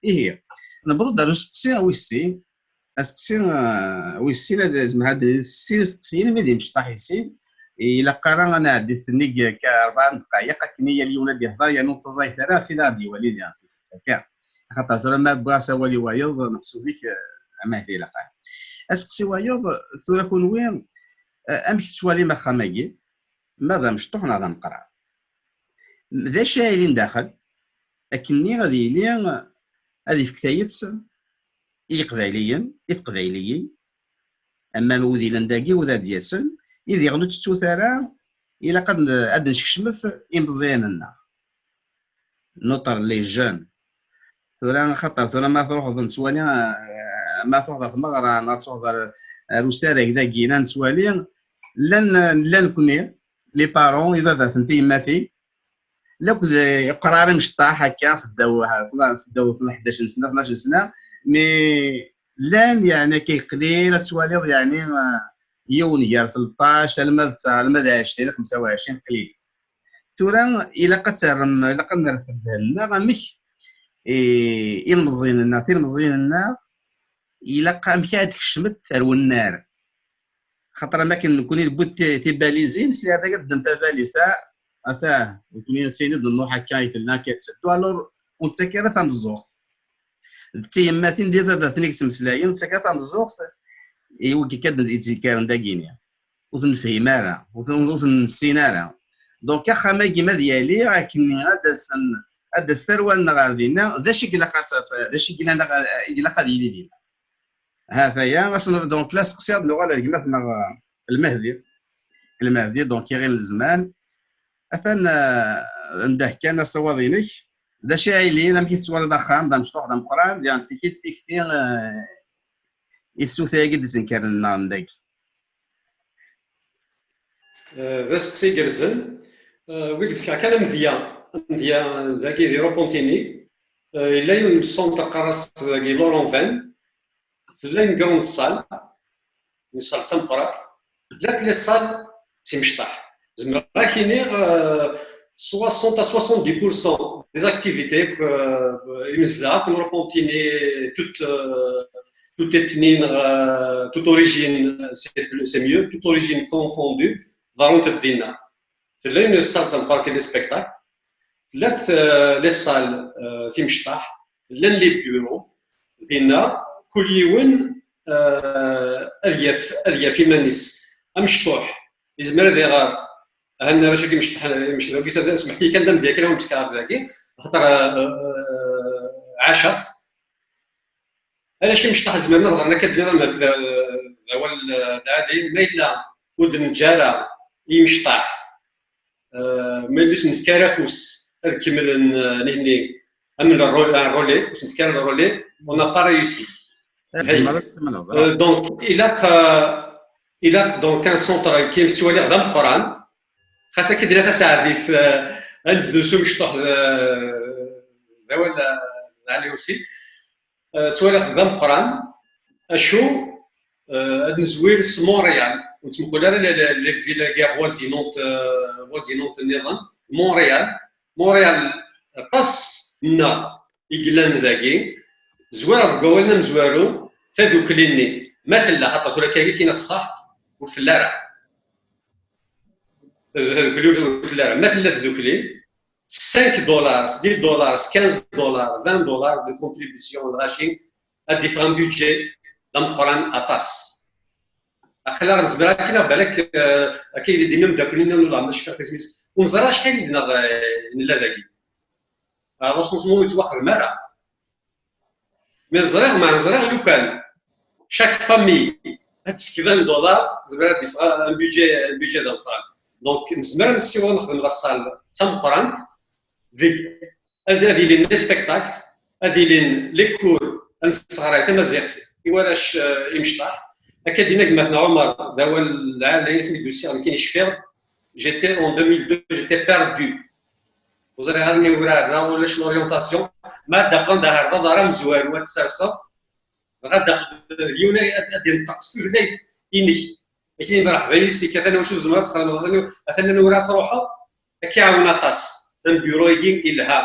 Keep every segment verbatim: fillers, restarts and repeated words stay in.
Ihi, newweḍ-d ar useqsi wis sin. Aseqsi, eh, wis sin, ad zemreɣ ad d-nini sin iseqsiyen, mi d imecṭaḥ i sin. Ilaq ara ad nɛeddi-t nnig ka rebɛa n ddqayeq, akken i yal yiwen ad d-ihder, yernu ur ttaẓayet ara ɣef wid ara d-iwalin diɣen. Akka. Axaṭer tura ma wwiɣ-as awal i wayeḍ, meḥsub-ik, eh, amahil ilaq. Aseqsi wayeḍ, tura kunwi, eh, amek tettwalim axxam-agi? Ma d amecṭuḥ neɣ d ameqqran? D acu ara yilin daxel? Akkenni ad yili, ad yefk tayet i Yiqbayliyen, i Teqbayliyin, ama wid yellan dagi, wid ad d-yasen, i diɣen ur tettut ara, ilaq ad n-, ad d-neskecmet imeẓyanen-nneɣ. Noter les jeunes. Tura, axaṭer tura ma truḥeḍ nettwali, eh, ma truḥeḍ ɣer tmeɣra, neɣ truḥeḍ ɣer, ɣer usarag dagi, la nettwali, llan, llan nekkni, les parents, ibabaten, tiyemmatin, lakk d iqrar imecṭaḥ akka, seddaw, seddaw ḥdac n sna, tnac n sna, mi llan, yeɛni, akka qlil ad twaliḍ, yeɛni, eh, yiwen gar tleṭṭac alma d, alma d ɛecrin, xemsa u ɛecrin, qlil. Tura ilaq ad terrem, ilaq ad nerfed ddehn-nneɣ amek i, ilemẓiyen-nneɣ, tilemẓiyin-nneɣ, ilaq amek ad tkecmet ar wennar. Xaṭer am akken nekkni newwi-d ti-, tibalizin, sya ad ddem tabalizt, ah, ata, nekkni sin-id nruḥ akka i tella, akka i tetteddu, alors ur nettak ara tameẓẓuɣt. D tiyemmatin d ibabaten i yettmeslayen, ur nettak ara tameẓẓuɣt i wigi akka d-, i d-yettnekkaren dagini. Ur ten-nefhim ara, ur ten-, ur ten-nessin ara. Donc, axxam-agi ma ad yali, akken ad d-asen, ad d-tas tarwa-nneɣ ɣer dinna, d acu i ilaq ad, d acu i ilaq ad, ilaq ad yili dinna? Ha-t-aya, asen-, donc, la seqsiɣ ad nuɣal ar gma-tneɣ, eh, Lmehdi. Lmehdi, donc, iɣil n zzman. Atan, eh, ndah kan asawaḍ-inek. D acu i ilin, amek i tettwaliḍ axxam, d amecṭuḥ, d ameqqran, d tikti, tikti, eh, i tsuta-agi d-izenkaren nneɣ n dagi? Eh, d aseqsi igerrzen. Eh, wid fkeɣ kan amedya, amedya dagi di Ropontini, eh, yella yiwen n centre qqaren-as dagi Laurent Venne, tella une grande salle, une salle d tameqqrant, llant les salles d timecṭaḥ. Zemreɣ ad ak-iniɣ, eh, soixante à soixante-dix pour cent des activités que, eh, imezdaɣ akk n Ropontini, toute, eh, toute ethnie, euh, toute origine, c'est plus, c'est mieux, toute origine confondue, ḍerrunt-d dinna. Tella une salle d tameqqrant i les spectacles, llant, euh, les salles, euh, timecṭaḥ, llan les bureaux, dinna, kul yiwen, euh, ad yaf, ad yaf iman-is. Amecṭuḥ, yezmer ad iɣer, ha nna arrac-agi imecṭaḥ, imecṭaḥ, wagi, smeḥt-iyi kan d amedya kan, ad wen-d-fkeɣ dagi, axaṭer, euh, euh, ɛaceɣ-t. Arrac imecṭaḥ zemren ad ɣren akka d-nniḍen d, d awal, eh, d ɛadi, ma yella ur d-neǧǧa ara imecṭaḥ, eh, ma yella ur sen-nefka ara afus ad kemmlen, eh, nitni, am le rôle, un relais, ur sen-nefka ara le relais, on n'a pas réussi. Tzemreḍ ad tkemmleḍ. Eh, donc, ilaq, eh, ilaq donc un centre akken tettwaliḍ d ameqqran, xas akka d-nniɣ taseɛdit, eh, ad neddu s umecṭuḥ, eh, d awal, eh, d ɛali aussi. Eh, ttwaliɣ-t d ameqqran, acu, eh, ad nezwir s Montréal, ur nettmuqul ara les, les, les villes avoisinantes, eh, avoisinantes nniḍen. Montréal, Montréal, aṭas nneɣ i yellan dagi, zwireɣ deg wawal amezwaru, tadukli-nni, ma tella, xaṭer tura akka i k-iniɣ ṣṣeḥ, ur tella ara. Tadukli ur tella ara. Ma tella tdukli, cinq dollars, dix dollars, quinze dollars, vingt dollars de contribution, lɣaci, ad d-iffeɣ un budget d ameqqran aṭas. Aql-aɣ nezmer akken, balak, eh, akka i d-yenna umeddakel-nni, n ulɣem, ma cfiɣ isem-is, ur neẓri acḥal i d-neɣ, eh, nella dagi. Ah, recensement ur yettwaxdem ara. Mais ẓriɣ, ma ẓriɣ lukan chaque famille ad tefk vingt dollars, tezmer ad d-iffeɣ un budget, un budget d ameqqran. Donc, nezmer ad nessiweḍ ad nexdem la salle d tameqqrant, deg, ad, ad ilin les spectacles, ad ilin les cours, ad nesseɣray tamaziɣt i warrac, eh, imecṭaḥ. Akka d-yenna gma-tneɣ Ɛumer, d awal lɛali, asmi d-usiɣ nekkini cfiɣ-d, j'étais en deux mille deux, j'étais perdu. Ur ẓriɣ ara aniwer ara ulac l'orientation. Ma ad d-afeɣ anda herdreḍ ara amezwaru ad t-serseḍ, dɣa ad d-afeɣ yiwen ad, ad yenṭeq s tutlayt-inek. Akken mreḥba yes-k, atan wacu tzemreḍ ad txedmeḍ, atan, atan aniwer ara truḥeḍ, ad k-iɛawen aṭas. Am bureau-agi yelha.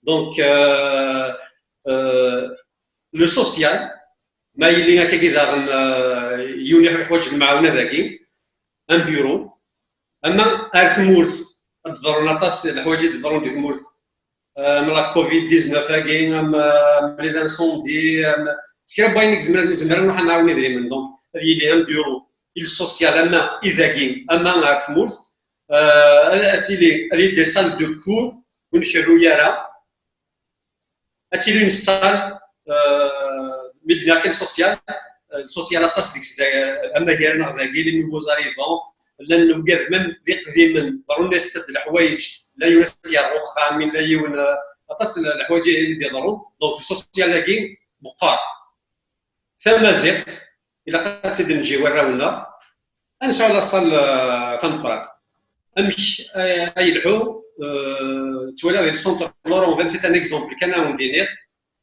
Donc, euh, euh, le social, ma yili akkagi daɣen, euh, yiwen yeḥwaǧ lemɛawna dagi, un bureau, ama ar tmurt, ad d-ḍerrun aṭas n leḥwayeǧ i d-ḍerrun di tmurt, euh, am la covid dix-neuf agi, am, euh, am les incendies, am s kra n wayen i izemren, izemren ad nɛawen idrimen. Donc, ad yili un bureau, i le social, ama i dagi, ama ar tmurt, euh, ad, ad tili, ad yili des salles de cours, ur nkerru ara, ad tili une salle, euh, mi d-nniɣ kan social, euh, social aṭas deg-s, da-, amagar-nneɣ dagi, les nouveaux arrivants, llan ugad même d iqdimen, ḍerrun-as-d leḥwayeǧ, la yiwen as-yerɣa uxxam, la yiwen, euh, aṭas n leḥwayeǧ i d-iḍerrun, donc social-agi meqqar. Tamaziɣt, ilaq ad tt-id-neǧǧ i warraw-nneɣ, ad nesɛu la salle, euh, tameqqrant. Amek ay, ay yelḥu, euh, ttwaliɣ di le centre Laurent Venne, c'est un exemple kan ad wen-d-iniɣ,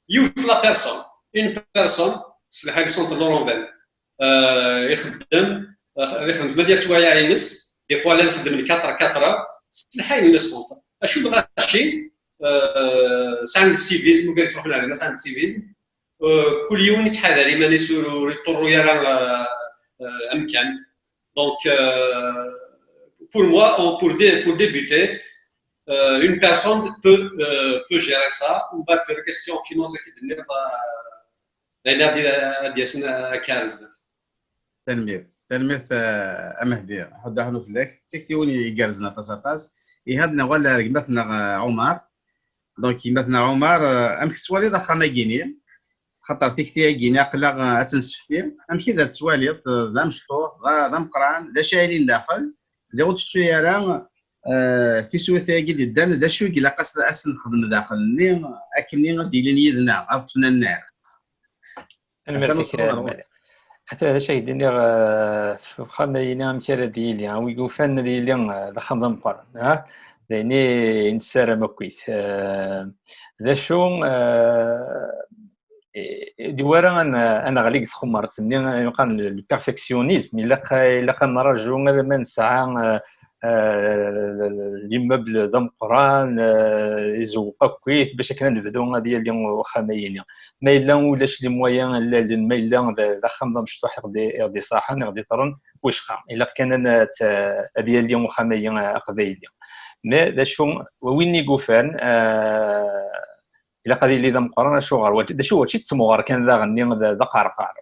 yiwet la personne, une personne, tesselḥay le centre Laurent Venne, euh, ixeddem, euh, ixeddem ثمانية سوايع-ines, des fois llan xeddmen quatre quatre heures, sselḥayen le centre. Acu d lɣaci, euh, sɛan le civisme, ugad ttruḥun ar dinna sɛan le civisme, euh, kul yiwen yettḥadar iman-is, ur, ur iṭurru ara, euh, euh, amkan. Donc, euh, pour moi, on, pour, dé-, pour débuter, euh, une personne peut, euh, peut gérer ça. On va te la question finance qui donne, euh, d'aller à, à, à, à, Tanemmirt. Tanemmirt, euh, a Mehdi. Ḥuddaḥ n ufellak. D tiktiwin igerrzen aṭas aṭas. Ihi ad naɣal ar gma-tneɣ, euh, Ɛumar. Donc, gma-tneɣ Ɛumar, euh, amek tettwaliḍ axxam-agi-ni? Xaṭer tikti-agi-ni aql-aɣ, euh, ad tt-nessefti. Amek i d tettwaliḍ, euh, d amecṭuḥ, d a-, d ameqqran, d acu ay yellan daxel? Diɣ ur tettu ara, euh, tiswiwin-agi d-yeddan, d acu i ilaq ad s-, ad s-nexdem daxel-nni, akken ad d-ilin yid-neɣ, ad ṭṭfen annar. Tanemmirt-ik, a Malik. Ata d acu ay d-iniɣ, eh, f-, axxam-ayini amek ara d-yili, a wi yufan ad yili, eh, d axxam d ameqqran, ha? D ayen i nessaram akkit. Eh, d acu, eh, eh, d wara ad n-, ad neɣli deg txemmert-nni, eh, yeqqaren le, le perfectionnisme. Ilaq, ilaq ad nraju alamma nesɛa, eh, eh, l'immeuble d ameqqran, eh, izewweq akkit, bac akken ad nebdu ad yali uxxam-ayini. Ma yella ulac les moyens llan, ma yella d, d axxam d amecṭuḥ i ɣ-d-, i ɣ-d-iṣaḥen, i ɣ-d-iṭṭren, wicqa. Ilaq kan ad, ad yali uxxam-ayi aqbayli. Mais d acu, win i yufan, eh, ilaq ad yili d ameqqran, acuɣer? D acu, mačči d temɣer kan daɣen-nni d, d aqerqar.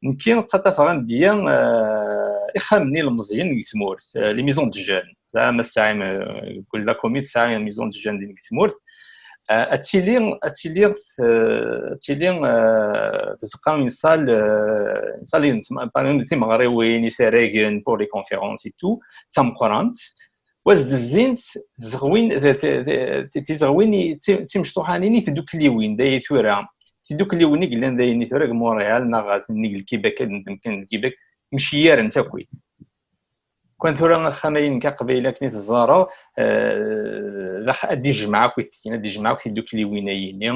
Nekki ttaṭṭafeɣ amedya, eh, ixxamen n yilmeẓyen deg tmurt, eh, les maisons de jeunes. Tesɛa, ma tesɛim, eh, kul la commune tesɛa maison de jeunes deg tmurt. Eh, ad tili, ad tili, eh, ad tili, eh, tzeqqa une salle, eh, une salle, par exemple, timeɣriwin, isaragen pour les conférences et tout, d tameqqrant. Wa s-d-zzint tzeɣwin, t-, t-, t-, tizeɣwin i, ti-, timecṭuḥanin i tdukliwin, d ay tura. Tidukkliwin i yellan d ayen i tura deg Montréal, neɣ nnig Lkibek, ad ntemken Lkibek, mceyyarent akkit. Kan tura axxam-ayi nekk aqbayli akken i teẓẓareḍ, eh, d ax-, ad d-ijmeɛ akkit, ad d-ijmeɛ akk tidukkliwin-ayini,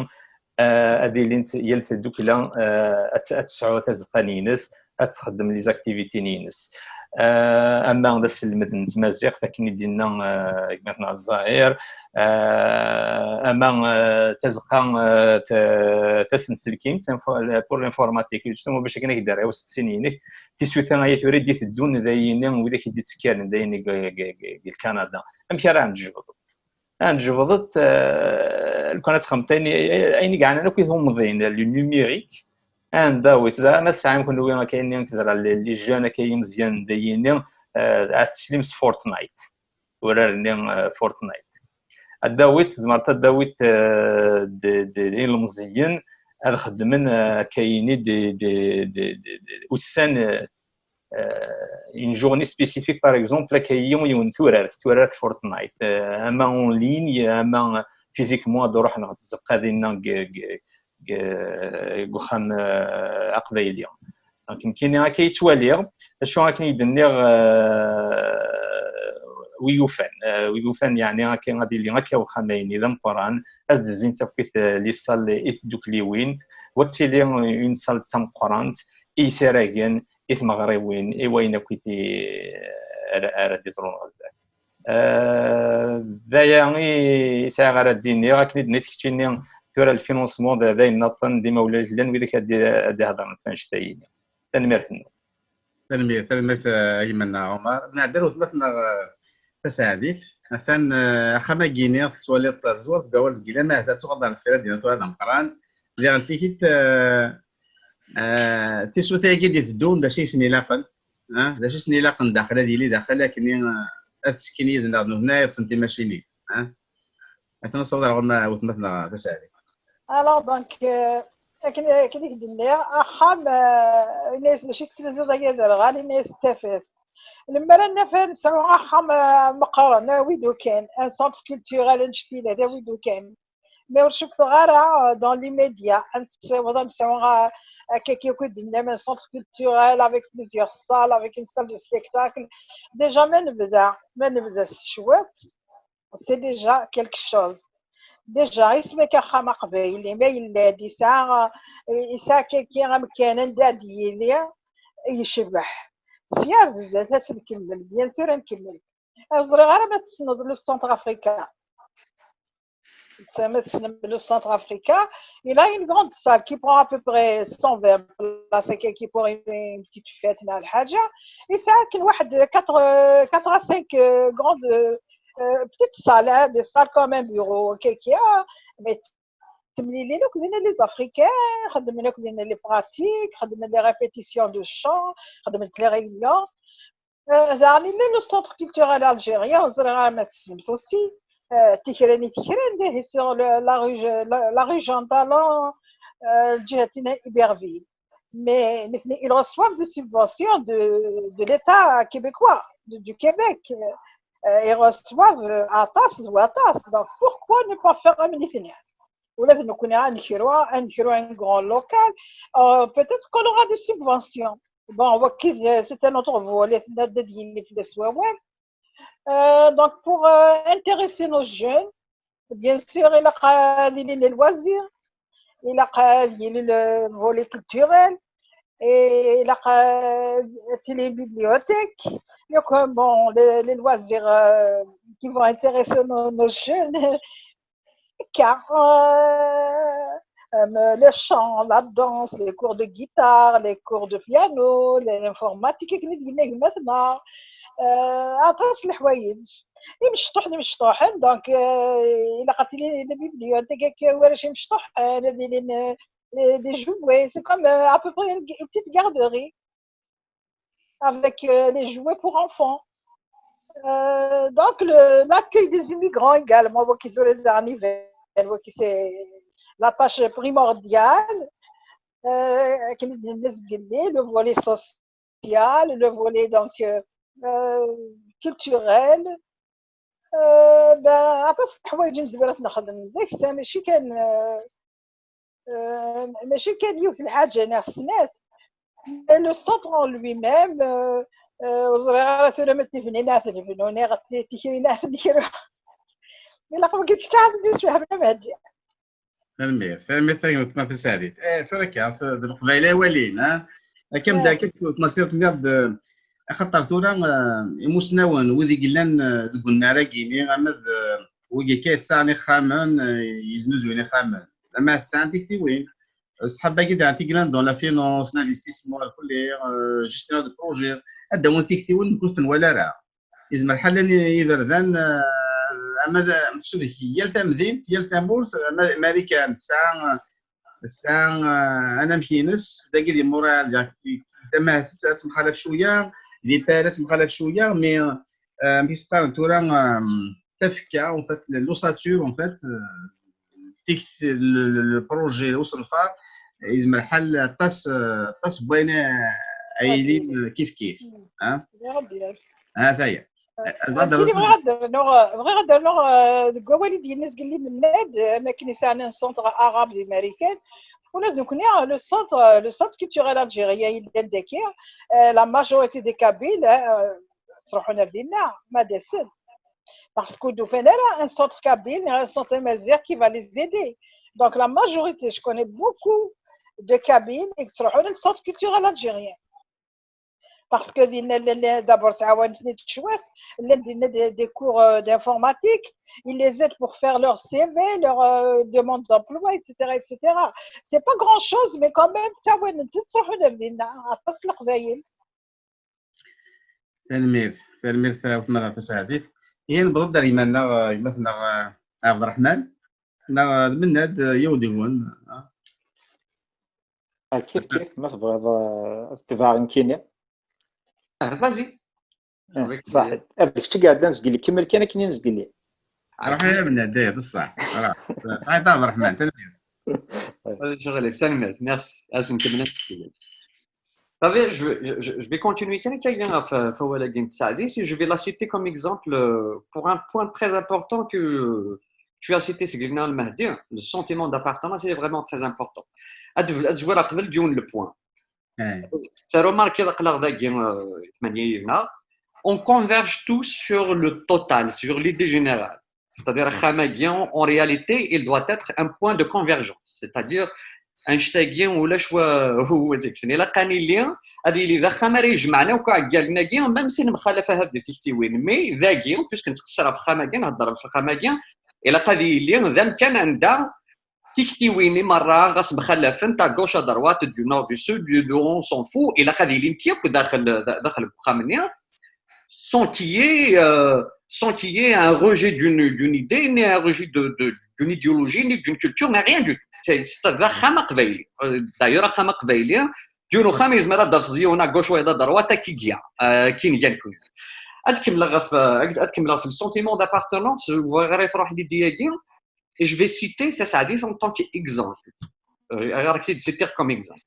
eh, ad ilint yal tadukla, eh, ad t-, ad tesɛu tazeqqa-ines, ad txeddem les activités-ines. Eh, ama d aselmed n tmaziɣt, akken i d-yenna, eh, gma-tneɣ Zzahir, eh, ama, eh, tazeqqa, eh, t-, tasenselkimt, info-, pour l'informatique, justement, bac akken ad k-d-rreɣ i usteqsi-inek, tisuta ay tura i d-iteddun d ayen, widak i d-ittekkaren d ayen deg, deg, deg, deg Kanada. Amek ara n-tjebdeḍ? Ad n-tjebdeḍ, eh, lukan ad txedmeḍ ayen, ayen i yeɛnan akk i tumḍin, le numérique, ad n-tawiḍ, zeɛma tesɛam kenwi akka ayen i ẓra, les, les jeunes akka imeẓyanen d ayen-nni, eh, ad teslim s Fortnite, urar-nni, eh, Fortnite. Ad d-tawiḍ, tzemreḍ ad d-tawiḍ, eh, d, d, d ilmeẓyen ad xedmen, eh, akka ayen i d, d, d, d, d, ussan, eh, euh, une journée spécifique, par exemple, akka yiwen, yiwen turart, turart Fortnite, euh, ama en ligne, ama physiquement ad ruḥen ɣer tzeqqa dinna g, g, g, g uxxam, euh, aqbayli. Donc, nekkini akka i ttwaliɣ, acu akken i d-nniɣ, euh, wi yufan, euh, wi yufan, yeɛni, akka ad yili akka uxxam-ayni d ameqqran, ad d-zzint akkit, euh, les salles i tdukliwin, wa ad tili une salle d tameqqrant, i yisaragen, i tmeɣriwin, i wayen akk i ti-, ara, ara d-iḍrun ɣer zdat. Eh, d aya i sɛiɣ ara d-iniɣ, akken i d-nniɣ keččini, Tura le financement d ayen nniḍen, d imawlan llan widak ad d-ihedren ɣef annect-a-yini. Tanemmirt-nwen. Tanemmirt, tanemmirt a gma-nneɣ Ɛumar. Nɛedda ar weltma-tneɣ Taseɛdit. Atan axxam-agi-nni tettwaliḍ tezwar deg wawal zgilan, ahat ad tuɣaleḍ ar deffir ad d-tiniḍ tura d ameqqran. Diɣen tikit tisut-agi d-iteddun d acu i sen-ilaqen, d acu i sen-ilaqen daxel, ad yili daxel akken ad ttekkin yid-neɣ d nutni ara yeṭṭfen timacinin. Atan nessaweḍ ar ɣur-m a weltma-tneɣ Taseɛdit. Alors donc akken akken i k-d-nniɣ, axxam, yenna-yas d acu i tettiliḍ ay aderɣal, yenna-yas d tafat. Lemmer ad naf ad nesɛu axxam meqqren, awi-d ukan, un centre culturel annect-ila d awi-d ukan. Mais ur cukteɣ ara dans l'immédiat ad nessiweḍ ad nesɛu, akka akk i d-tennam, un centre culturel avec plusieurs salles, avec une salle de spectacle. Déjà ma nebda ma nebda s cwiṭ, c'est déjà quelque chose. Déjà isem-ik axxam aqbayli ma yella-d yesɛa yesɛa kaki amkan anda ad yili yecbeḥ. Sya ar zdat ad s-nkemmel, bien sûr ad nkemmel. Ur ẓriɣ ara ma tessneḍ le Centre Africain. Ma tessnem le Centre Africain, il a une grande salle qui prend à peu près cent vingt places, qui pour une petite fête, neɣ lḥaǧa. Yesɛa akken waḥed quatre, quatre à cinq grandes petites salles, des salles comme un bureau, mais ttemlilin akk dinna les Africains, xeddmen akk dinna les pratiques, xeddmen les répétitions de chant, xeddmen les réunions. Daɣen yella le centre culturel algérien, ur ẓriɣ ara ma tessnemt aussi, tikra-nni tekran dihi sur la rue Jean Talon, lǧihat-nni Iberville. Mais nitni, ils reçoivent des subventions de, de l'État québécois, de, du Québec. Ils reçoivent aṭas d waṭas. Donc pourquoi ne pas faire am nitni? Ula d nekkni ad nekru, ad nekru un grand local. Peut-être qu'on aura des subventions. Bon, waki c'est un autre volet, ad d-yini fell-as wawal. Donc pour intéresser nos jeunes, bien sûr, ilaq ad ilin les loisirs, ilaq ad yili le volet culturel, et ilaq ad tili bibliothèque. Donc bon, les, les loisirs qui vont intéresser nos, nos jeunes, car les chants, la danse, les cours de guitare, les cours de piano, l'informatique, akken i d-yenna gma-tneɣ, aṭas n leḥwayeǧ. Imecṭuḥen, imecṭuḥen, donc ilaq ad tili la bibliothèque akka warrac imecṭuḥen, ad ilin des jouets, c'est comme à peu près une petite garderie avec les jouets pour enfants. Donc l'accueil des immigrants également, c'est la tâche primordiale. Le volet social, le volet donc culturel. Ben, aṭas n leḥwayeǧ i nezmer ad t-nexdem deg-s, mačči kan mačči kan yiwet n lḥaǧa neɣ snat. Le centre en lui-même, ur ẓriɣ ara tura ma t-ibnin ad t-nebnu neɣ tikrin ad t-nekru. Ilaq wagi d kečč ara d-isfehmen a Mehdi. Tanemmirt, tanemmirt a gma Taseɛdit. Tura kan d Leqbayel ay walin. Akka mdakk tmasirt-nni, axaṭer tura imusnawen wid i yellan deg unnar-agi-nni, ama d wigi akka yettaɣen ixxamen, yeznuzuyen ixxamen, ama sɛan tiktiwin. Ṣṣḥab-agi daɣen i yellan dans la finance, l'investissement, lkulli, gestionnaire de projet, ad d-awin tiktiwin nekk ur ten-wala ara. Yezmer lḥal llan iberdan, ama d meḥsub yal tamdint, yal tamurt, ama d Marikan tesɛa tesɛa anamek-ines, dagi di Montréal tamahut ad temxalaf cwiya, di Paris ad temxalaf cwiya, mais amek i s-qqaren tura, tafekka, en fait, l'ossature, en fait, le projet, usenfar, yezmer lḥal aṭas aṭas n wayen ay yilin kif kif. Ha-t-aya. Bɣiɣ ad rnuɣ, bɣiɣ ad rnuɣ deg wawal i d-yenna zgelli Mennad, am akken yesɛan un centre arabe di Marikan. Ula d nekkni, le centre, le centre culturel algérien yellan daki, la majorité des Kabyles ttruḥun ar dinna, ma d asen. Parce que ur d-ufan ara un centre kabyle, un centre amaziɣ qui va les aider. Donc la majorité, je connais beaucoup de Kabyles i yettruḥun le centre culturel algérien. Parce que dinna llan, d'abord, ttɛawanent-ten-id cwiṭ, llan dinna des, des cours, euh, d'informatique, ils les aident pour faire leur C V, leur, euh, demande d'emploi, et cetera, et cetera. C'est pas grand-chose, mais quand même, ttɛawanent-ten, ttruḥun ar dinna, aṭas n Leqbayel. Tanemmirt, tanemmirt a weltma Taseɛdit. Ihi newweḍ-d ar yemma-nneɣ, eh, yemma-tneɣ, eh, Ɛebderreḥman, neɣ d Mennad, eh, yiwen deg-wen. Ah, kif kif, ma tebɣiḍ, eh, ad tebɛeɣ nekkini. Ah, vas-y. Eh, صحيح. Ad kečč i iɛeddan zgel, kemmel kan akken i nezgel. Ruḥ ya Mennad, eh, d ṣṣeḥ. Voilà. Ṣṣeḥ a Ɛebderreḥman, tanemmirt. Allez, je relève, tanemmirt, merci. Ah, c'est une cabine. T'as vu, je, je, je vais continuer kan akka ɣef, ɣef wawal-agi n Taseɛdit, et je vais la citer comme exemple, euh, pour un point très important que, euh, tu as cité, Seglina El Mahdi, le sentiment d'appartenance, il est vraiment très important. Ad, ad zwireɣ qbel yiwen le point. Eh, Tarumark i aql-aɣ dagi, euh, tmanya yid-neɣ, on converge tous sur le total, sur l'idée générale. C'est-à-dire, axxam-agi, en réalité, il doit être un point de convergence. C'est-à-dire, annect-agi, ulac wa, wa deg-sen. Ilaq ad nili, ad yili d axxam ara ijemɛen akk iɛeggalen-agi, même si nemxalaf ahat di tiktiwin. Mais dagi, puisque nettqeṣṣir ɣef axxam-agi, nhedder ɣef axxam-agi, ilaq ad yili d amkan anda tiktiwin-nni merra, ɣas mxalafent, à gauche, à droite, du nord, du sud, du, du, on s'en fout, ilaq ad ilint yakk daxel, da-, daxel n uxxam-nni, sans qu'il y ait, euh, sans qu'il y ait un rejet d'une, d'une idée, ni un rejet de, de, d'une idéologie, ni d'une culture, ni rien du tout. C'est, c'est d axxam aqbayli. Euh, d'ailleurs, axxam aqbayli, yiwen uxxam yezmer ad d-tafeḍ yiwen à gauche, wayeḍ à droite, akka i iga, euh, akken gan kunwi. Ad kemmleɣ ɣef, euh, ad kemmleɣ ɣef le sentiment d'appartenance, bɣiɣ ara truḥ l'idée-agi, et je vais citer Taseɛdit en tant qu'exemple. Euh, alors, qui citer comme exemple.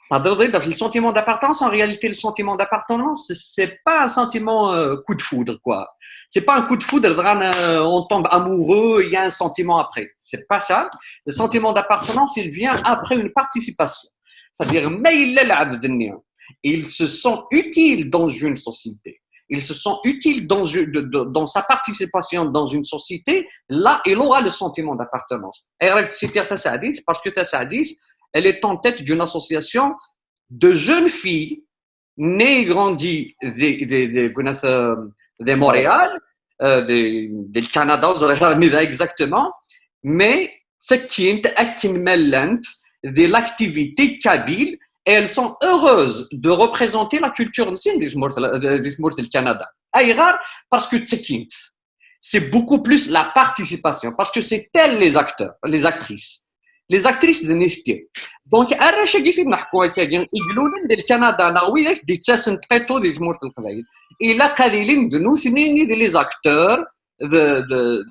Par le sentiment d'appartenance, en réalité, le sentiment d'appartenance, c'est pas un sentiment, euh, coup de foudre, quoi. C'est pas un coup de foudre, euh, on tombe amoureux, il y a un sentiment après. C'est pas ça. Le sentiment d'appartenance, il vient après une participation. C'est-à-dire, ma yella lɛebd-nni, il se sent utile dans une société. Il se sent utile dans, une- de- de- dans sa participation dans une société, là, il aura le sentiment d'appartenance. Et Taseɛdit, parce que Taseɛdit, elle est en tête d'une association de jeunes filles nées et grandies de, de, de, de, euh, de Montréal, euh, de, de Canada, ur ẓriɣ ara anida exactement, mais ttekkint akken ma llant di l'activité kabyle, et elles sont heureuses de représenter la culture-nsen di tmurt, di tmurt n Canada. Ayɣer? Parce que ttekkint. C'est beaucoup plus la participation, parce que c'est elles les acteurs, les actrices. Les actrices de nitenti. Donc, arrac-agi fi d-neḥku akkagi, i ilulen di Canada, neɣ widak d-ittasen plutôt di tmurt n Leqbayel, ilaq ad ilin d nutni i d les acteurs de, de,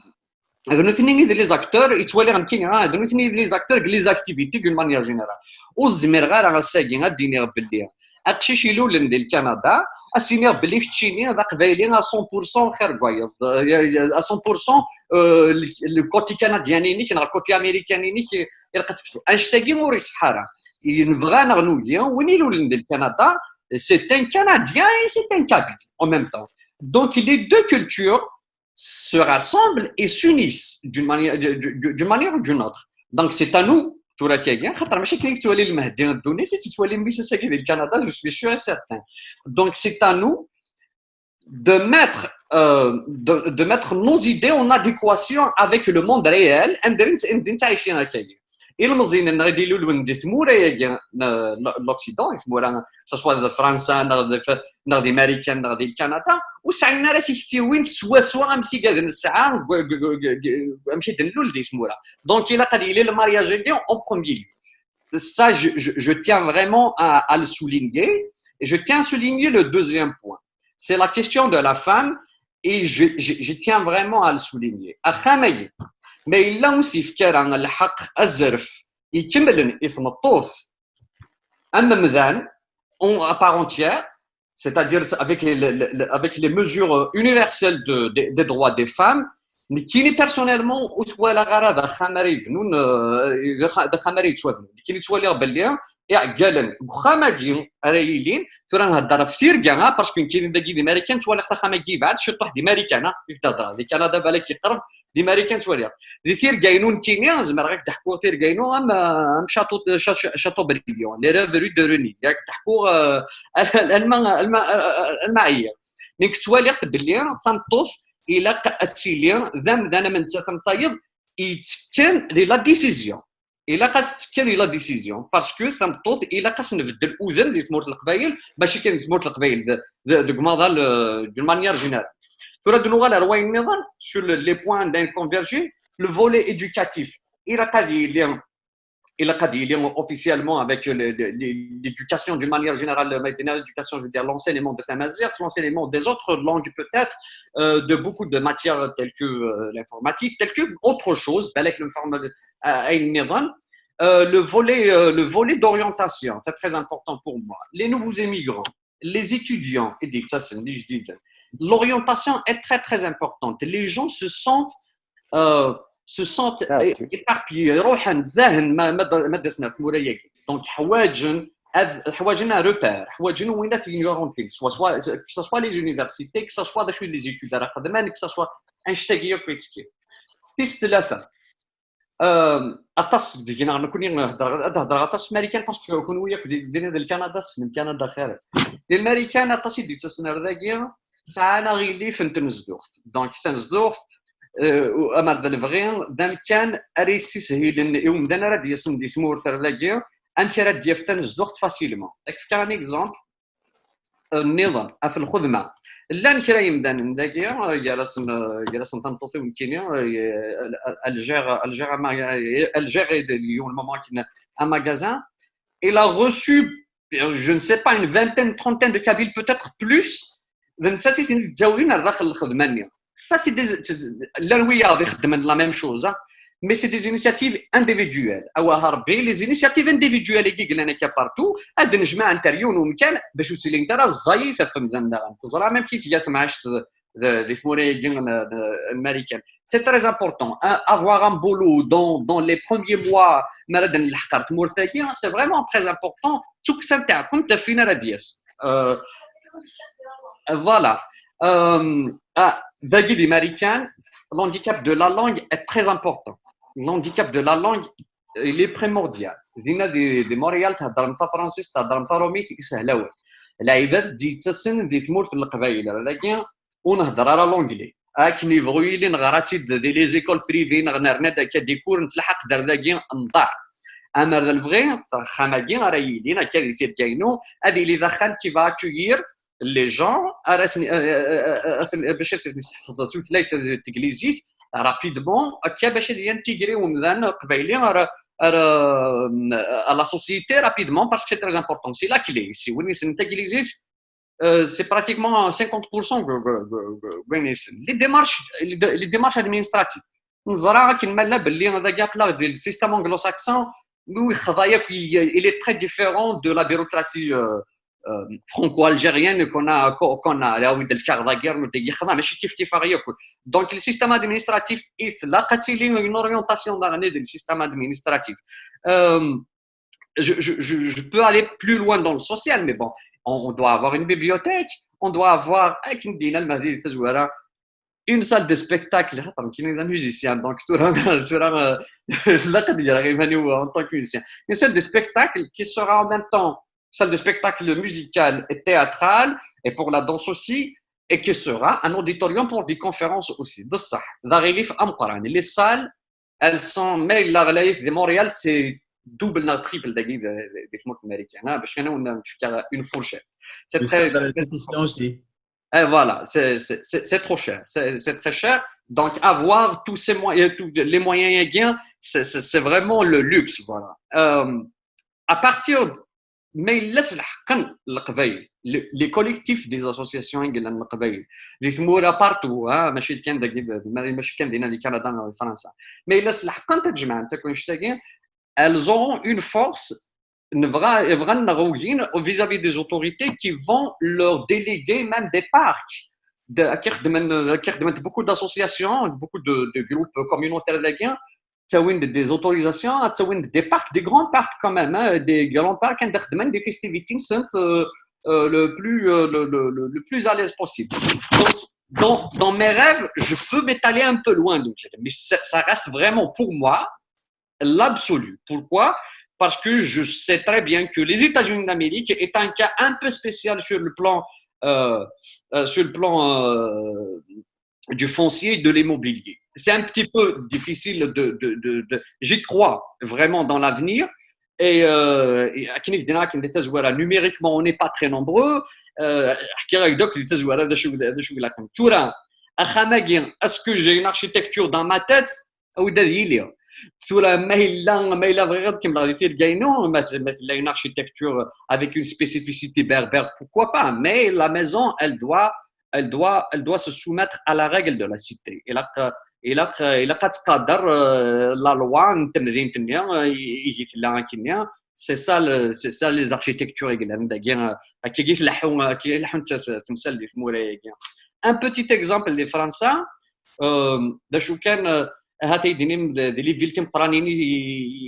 d nutni i d les acteurs, yettwaliɣ nekkini, ah, d nutni i d les acteurs deg les activités d'une manière générale. Ur zmireɣ ara ass-agi ad d-iniɣ belli aqcic ilulen di Canada, ad s-iniɣ belli keččini d aqbayli à cent pour cent xir n wayeḍ, à cent pour cent, euh, le, le côté canadien-inek neɣ côté américain-inek, ilaq ad tekkseḍ. Annect-agi ur iṣeḥḥa ara. Nebɣa neɣ nugi, win ilulen di Canada, c'est un Canadien et c'est un Kabyle en même temps. Donc les deux cultures se rassemblent et s'unissent d'une manière, d'une manière ou d'une autre. Donc c'est à nous, tura kagi, xaṭer mačči akken i yettwali Lmehdi ddunit, i tt-yettwali mmi-s ass-agi di Canada, je suis sûr et certain. Donc c'est à nous de mettre, euh, de, de mettre nos idées en adéquation avec le monde réel, anda i nettɛici akkagi. Ilmeẓyen-nneɣ i d-ilulun di tmura-agi n, n l'Occident, di tmura, que ce soit di Fransa, neɣ di, neɣ di Marikan, neɣ di Canada, ur sɛin ara tiktiwin swaswa am tigad nesɛa, g-, g-, g-, g-, amek i d-nlul di tmura. Donc, ilaq ad yili le mariage-agi en premier lieu. Ça, je, je, je tiens vraiment à, à le souligner. Et je tiens à souligner le deuxième point. C'est la question de la femme, et je, je, je tiens vraiment à le souligner. Axxam-agi, ma yella ur s-yefki ara lḥeqq azref ikemlen i tmeṭṭut am amdan, en, à part entière, c'est-à-dire avec les, le, le, avec les mesures universelles de, de, des droits des femmes, nekkini personnellement ur t-walaɣ ara d axxam ara yebnun, euh, d axa-, d axxam ara yettwabnun. Nekkini ttwaliɣ belli iɛeggalen deg uxxam-agi ara yilin, Tura nhedder ɣef tirga, ah, parce que nekkini dagi di Marikan ttwaliɣ taxxam-agi yebɛed ciṭuḥ di Marikan, ah, i k-d-hedreɣ. Di Kanada balak yeqreb, di Marikan ttwaliɣ. Di tirga-inu nekkini, zemreɣ ad k-d-ḥkuɣ tirga-inu am, am Château, Cha-, Cha-, Chateaubriand, les rêves de René. Ad k-d-ḥkuɣ, euh, alma, alma, alma ɛyiɣ. Nekk ttwaliɣ-t belli tameṭṭut ilaq ad tili d amdan am nettat am tayeḍ, yettekkan di la décision. Ilaq ad tettekka di la décision, parce que tameṭṭut ilaq ad s-nbeddel udem di tmurt n Leqbayel, mačči kan di tmurt n Leqbayel, de, de, deg umaḍal, euh, d'une manière générale. Tura ad nuɣal ar wayen nniḍen, sur le, les points d'un converger, le volet éducatif. Ilaq ad yili, ilaq ad yili officiellement avec le, le, l'éducation d'une manière générale, l'éducation, je veux dire, l'enseignement de tamaziɣt, l'enseignement des autres langues peut-être, euh, de beaucoup de matières telles que, euh, l'informatique, telles que autre chose, balak l'informa-, euh, ayen nniḍen. Euh, le volet, euh, le volet d'orientation, c'est très important pour moi. Les nouveaux immigrants, les étudiants, i d-yettasen d ijdiden. L'orientation est très, très importante. Les gens se sentent, euh, se sentent é-, éparpillés. Ruḥen, zahen, ma, ma d-, ma d-asen ar tmura-agi. Donc, ḥwaǧen, ad, ḥwaǧen un repère, ḥwaǧen win ad ten-orientin, soit, soit, que ce soit les universités, que ce soit les études ara xedmen, que ce soit annect-agi akk yettekkin. Tis tlata, euh, aṭas deg-neɣ nekkni, hedreɣ, ad hedreɣ aṭas s Marikan, parce que kunwi akk di, di, di Kanada, ssnem Kanada xir. Di Marikan, aṭas i d-yettasen ar dagi, sɛan aɣilif n tnezduɣt. Donc, tanezduɣt, euh, amer d lebɣi, d amkan ara yessishilen i umdan ara d-yasen di tmurt ar dagi, amek ara d-yaf tanezduɣt facilement. Ad k-fkeɣ un exemple, euh, nniḍen, ɣef lxedma. Llan kra yemdanen dagi, euh, gar-asen, euh, gar-asen tameṭṭut-iw nekkini, euh, elle gère, elle gère un maga-, elle gère, il y a un moment, un magasin. Il a reçu, je ne sais pas, une vingtaine, trentaine de Kabyles, peut-être plus, d nettat i ten-id-ttawin ar daxel lxedma-nni. Ça, c'est des, c'est, llan wiyaḍ ixeddmen la même chose, hein, mais c'est des initiatives individuelles. Awah Rebbi, les initiatives individuelles i yellan akka partout, ad d-nejmaɛent ar yiwen umkan bac ur ttilint ara ẓẓayit ɣef umdan daɣen. Teẓram amek i tga temɛict d, d, di tmura-agi n, n, n Marikan. C'est très important, hein, avoir un boulot dans, dans les premiers mois, mi ara d-nleḥq ar tmurt-agi, c'est vraiment très important. Tukksa n taɛkumt ɣef win ara d-yas. Euh, voilà. Euh, ah, dagi di Marikan, l'handicap de la langue est très important. L'handicap de la langue, il est primordial. Dinna di, di Montréal, theddrem tafransist, theddrem tarumit, isehel awal. Lɛibad d-yettasen di tmurt n Leqbayel, ar dagi, ur nhedder ara l'anglais. Akken yebɣu yili, neɣra-tt-id di les écoles privées, neɣ nerna-d akka des cours, nettlaḥaq-d ar dagi, nḍaɛ. Amer d lebɣi, axxam-agi ara yilin akka di tirga-inu, ad yili d axxam qui va accueillir les gens, ara sen, euh, euh, euh, euh, bac ad sen-nesseḥfeḍ tutlayt teglizit, rapidement, akka bac ad intégrer umdan aqbayli ar, ar, euh, à la société rapidement, parce que c'est très important. C'est la clé. Si win yessnen taglizit, euh, c'est pratiquement cinquante pour cent de, de, de, de, de, les démarches, les, les démarches administratives. Neẓra akken ma llan belli dagi aql-aɣ di le système anglo-saxon, ur yexḍa yakk, il est très différent de la bureaucratie, euh, euh, franco-algérienne qu'on a, qu'on a, là où il y a des, yexḍa, yexḍa mačči kif kif-aɣ yakk. Donc, le système administratif, il faut une orientation dans le système administratif. Euh, je, je, je, je peux aller plus loin dans le social, mais bon, on, on doit avoir une bibliothèque, on doit avoir, akken d-yenna Lmehdi di tazwara, une salle de spectacle, xaṭer nekkini d un musicien, donc tura, tura, euh, ilaq ad greɣ iman-iw en tant que musicien. Une salle de spectacle qui sera en même temps salle de spectacle musicale et théâtrale, et pour la danse aussi, et qui sera un auditorium pour des conférences aussi. D ṣṣeḥ, d aɣilif ameqqran. Les salles, elles sont, ma yella ɣlayit di Montréal, c'est double neɣ triple dagi di, di, di tmurt n Marikan, hein, bac kan ad wen-fkeɣ une fourchette. C'est très, très, aussi. Et voilà, c'est, c'est, c'est, c'est trop cher, c'est, c'est très cher. Donc, avoir tous ces moyens, tous les moyens, c'est, c'est, c'est vraiment le luxe, voilà. Euh, à partir, ma yella s leḥqen Leqbayel, les, les collectifs des associations i yellan Leqbayel, di tmura partout, hein, mačči kan dagi, mačči kan dinna di Kanada neɣ di Fransa. Ma yella s leḥqen ad jemɛent akk annect-agi, elles auront une force, nebɣa, bɣan neɣ ugin, vis-à-vis des autorités qui vont leur déléguer même des parcs. De, ad k-ixedmen, ad k-ixedmen beaucoup d'associations, beaucoup de, de groupes communautaires dagi, ttawin-d des autorisations, ttawin-d des parcs, des grands parcs quand même, hein, des grands parcs, anda xeddmen des festivités, euh, euh, le plus, euh, le, le, le, le plus à l'aise possible. Donc, dans, dans mes rêves, je peux m'étaler un peu loin de Jeddah, mais ça, ça reste vraiment pour moi l'absolu. Pourquoi ? Parce que je sais très bien que les États-Unis d'Amérique est un cas un peu spécial sur le plan, euh, euh, sur le plan euh, du foncier et de l'immobilier. C'est un petit peu difficile de, de, de, de j'y crois vraiment dans l'avenir. Et, euh, et akken i k-d-nniɣ akken di tazwara, numériquement, on n'est pas très nombreux. Euh, ḥkiɣ-ak-d akk di tazwara d acu, d acu ilaqen. Tura, axxam-agi, est-ce que j'ai une architecture dans ma tête ? Awi-d ad yili. Tura, ma yella, ma yella bɣiɣ ad kemmleɣ di tirga-inu, ma, ma tella une architecture avec une spécificité berbère, pourquoi pas ? Mais la maison, elle doit, elle doit, elle doit se soumettre à la règle de la cité. Ilaq, ilaq, ilaq ad tqader, euh, la loi n temdint-nni, euh, i, i tella akkenni. C'est ça, le, c'est ça les architectures i yellan dagi, euh, akka i tleḥḥu, akka i leḥḥunt temsal di tmura-agi. Un petit exemple di Fransa, euh, d acu kan, euh, ahat ay d-inim d, d les villes timeqqranin i, i,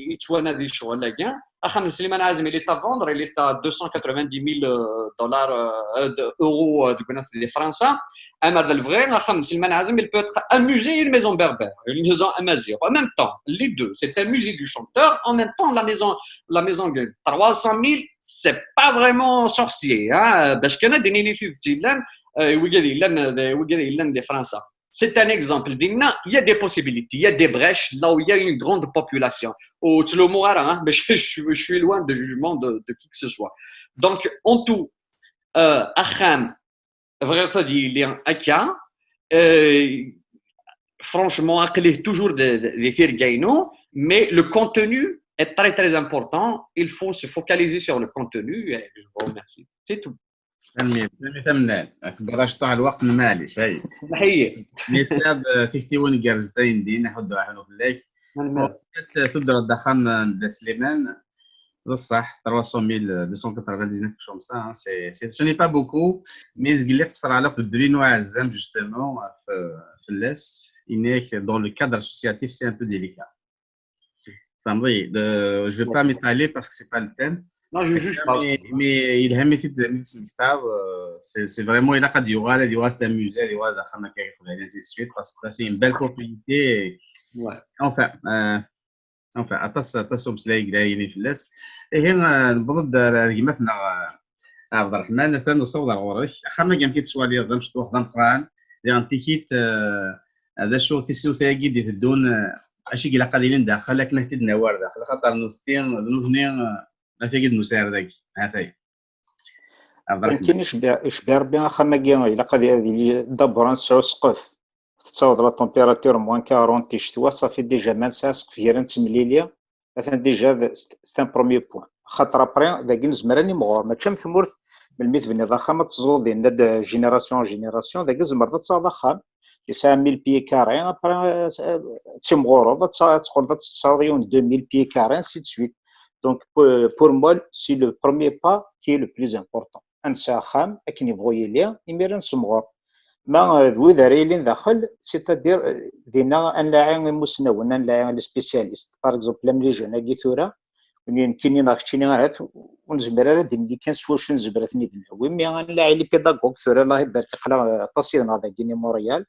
i yettwanadi ccɣel-agi. Axxam n Sliman Azem, il est à vendre, il est à deux cent quatre-vingt-dix mille, euh, dollars, euh, de, euros, euh, deg unat di Fransa. Amer d lebɣi, axxam n Sliman Azem, il peut être un musée et une maison berbère, une maison amazigh. En même temps, les deux, c'est un musée du chanteur. En même temps, la maison, la maison gagne trois cent mille, c'est pas vraiment sorcier, hein. Bac kan ad d-nini tidet yellan, euh, wigad yellan, euh, wigad yellan di Fransa. C'est un exemple. Dinna, il y a des possibilités, il y a des brèches là où il y a une grande population. Au Tlomorara, hein, mais je, je, je suis loin de jugement de, de qui que ce soit. Donc, en tout, euh, axxam, bɣiɣ ad yili akka. Euh, franchement, aql-i toujours de, de, di tirga-inu, mais le contenu est très, très important. Il faut se focaliser sur le contenu. Et je vous remercie. C'est tout. Tanemmirt, tanemmirt a Mennad. Tewwiḍ acṭuḥ lweqt n, maɛlic, ay. Nḥeyyi. Mi tesɛiḍ, eh, tiktiwin gerrzent ayendin, aḥuddu aḥnu fell-ak. Tanemmirt. Tudreḍ d axxam n Dda Sliman, d ṣṣeḥ, trois cent mille, deux cent quatre-vingt-dix-neuf comme ça, hein, c'est, c'est, ce n'est pas beaucoup, mais zgelli qeṣṣreɣ akk d Bruno Ɛezzam, justement, ɣef, fell-as, yenna-ak, dans le cadre associatif, c'est un peu délicat. Enfin, oui, de, je vais pas m'étaler parce que c'est pas le thème. Non, je juge pas. Mais, mais il a mis cette, mis cette guitare, euh, c'est, c'est vraiment, il a pas du râle, du reste un musée, du reste, ainsi de suite, parce que c'est une belle propriété. Ouais. Enfin, euh, enfin, aṭas, aṭas n umeslay i yella fell-as. Ihi, euh, newweḍ-d ar, ar gma-tneɣ, euh, Ɛebderreḥman, atan nessaweḍ ar ɣur-k. Axxam-agi amek i t-tettwaliḍ, d amecṭuḥ, d ameqqran, diɣen tikit, euh, d acu, tisiwt-agi d-iteddun, euh, acu i ilaq ad ilin daxel akken ad t-id-nawi ar daxel, axaṭer nutenti, d nutni, euh, Atagi d Musaɛid dagi, ha-t-ay. Ɛebderreḥman. Nekkini icebbi, icebbi Rebbi axxam-agi, ilaq ad, ad yili d'abord ad nesɛu ssqef. Tettaweḍ la température moins quarante di ccetwa, ṣafi déjà ma nesɛa ssqef gar-aneɣ d temlili, atan déjà d, c'est un premier point. Xaṭer après, dagi nezmer ad nimɣur, mačči am tmurt, melmi tebniḍ axxam ad teẓẓuḍ dinna d génération en génération, dagi tzemreḍ ad tesɛuḍ axxam, yesɛa mille pieds carrés, après, euh, ad timɣureḍ, ad tes-, ad teqqleḍ ad tesɛuḍ yiwen deux mille pieds carrés, ainsi de suite. Donc, pour, pour moi, c'est le premier pas qui est le plus important. Ad nesɛu axxam, akken yebɣu yili, imir ad nessemɣur. Ma, euh, d wid ara yilin daxel, c'est-à-dire, euh, dinna ad nlaɛi imusnawen, ad nlaɛi les spécialistes. Par exemple, am les jeunes-agi tura, nekkini neɣ keččini ahat, ur nezmir ara ad d-nini kan s wacu nezmer ad ten-id-nawi, mais ad nlaɛi les pédagogues tura, Allah ibarek, aql-aɣ, euh, aṭas yid-neɣ dagi i Montréal.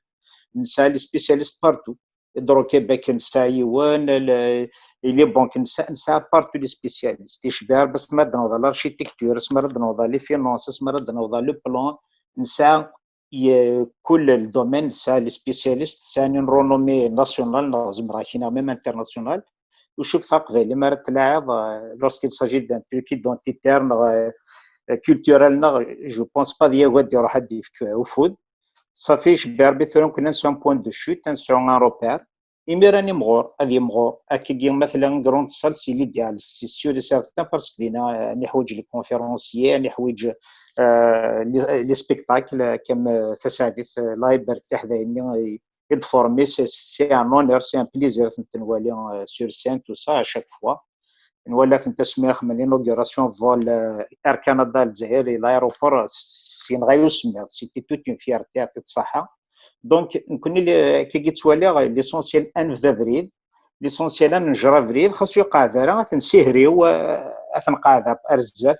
Nesɛa les spécialistes partout. Hydro-Québec nesɛa yiwen, le, les banques nesɛa, nesɛa partout les spécialistes. Icebbi Rebbi asmi ara d-naweḍ ɣer l'architecture, asmi ara d-naweḍ ɣer les finances, asmi ara d-naweḍ ɣer le plan, nesɛa, y-, kul le domaine nesɛa les spécialistes, sɛan une renommée nationale, neɣ zemreɣ ad k-iniɣ même internationale. Ur cukkeɣ aqbayli mi ara t-tlaɛiḍ, euh, lorsqu'il s'agit d'un truc identitaire, neɣ, euh, culturel, neɣ, je pense pas ad yagad ad iruḥ ad d-yefk ufud. Ṣafi, icebbi Rebbi tura nekkni ad nesɛu un point de chute, ad nesɛu un repère. Imir ad nimɣur, ad yimɣur. Akkagi ma tella une grande salle, c'est l'idéal, c'est sûr et certain, parce que dinna, euh, ad neḥwiǧ les conférenciers, ad neḥwiǧ, euh, les, les spectacles, euh, comme, euh, tasaɛdit, euh, Allah ibarek tiḥdayin-nni i, i d-formé, c'est, c'est un honneur, c'est un plaisir ad tent-nwali, euh, sur scène, tout ça, à chaque fois. Nwala-tent asmi xedmen l'inauguration vol, euh, Air Canada Lezzayer, et l'aéroport, s-, yenɣa-yi usemmiḍ, c'était toute une fierté, yeɛṭi-t ṣṣeḥḥa. Donc, nekkni, li-, akkagi ttwaliɣ, l'essentiel ad nebdu abrid, l'essentiel ad nenger abrid, xas ur yeqɛed ara, ad t-nessihriw, euh, ad t-nqeɛɛed ar zdat,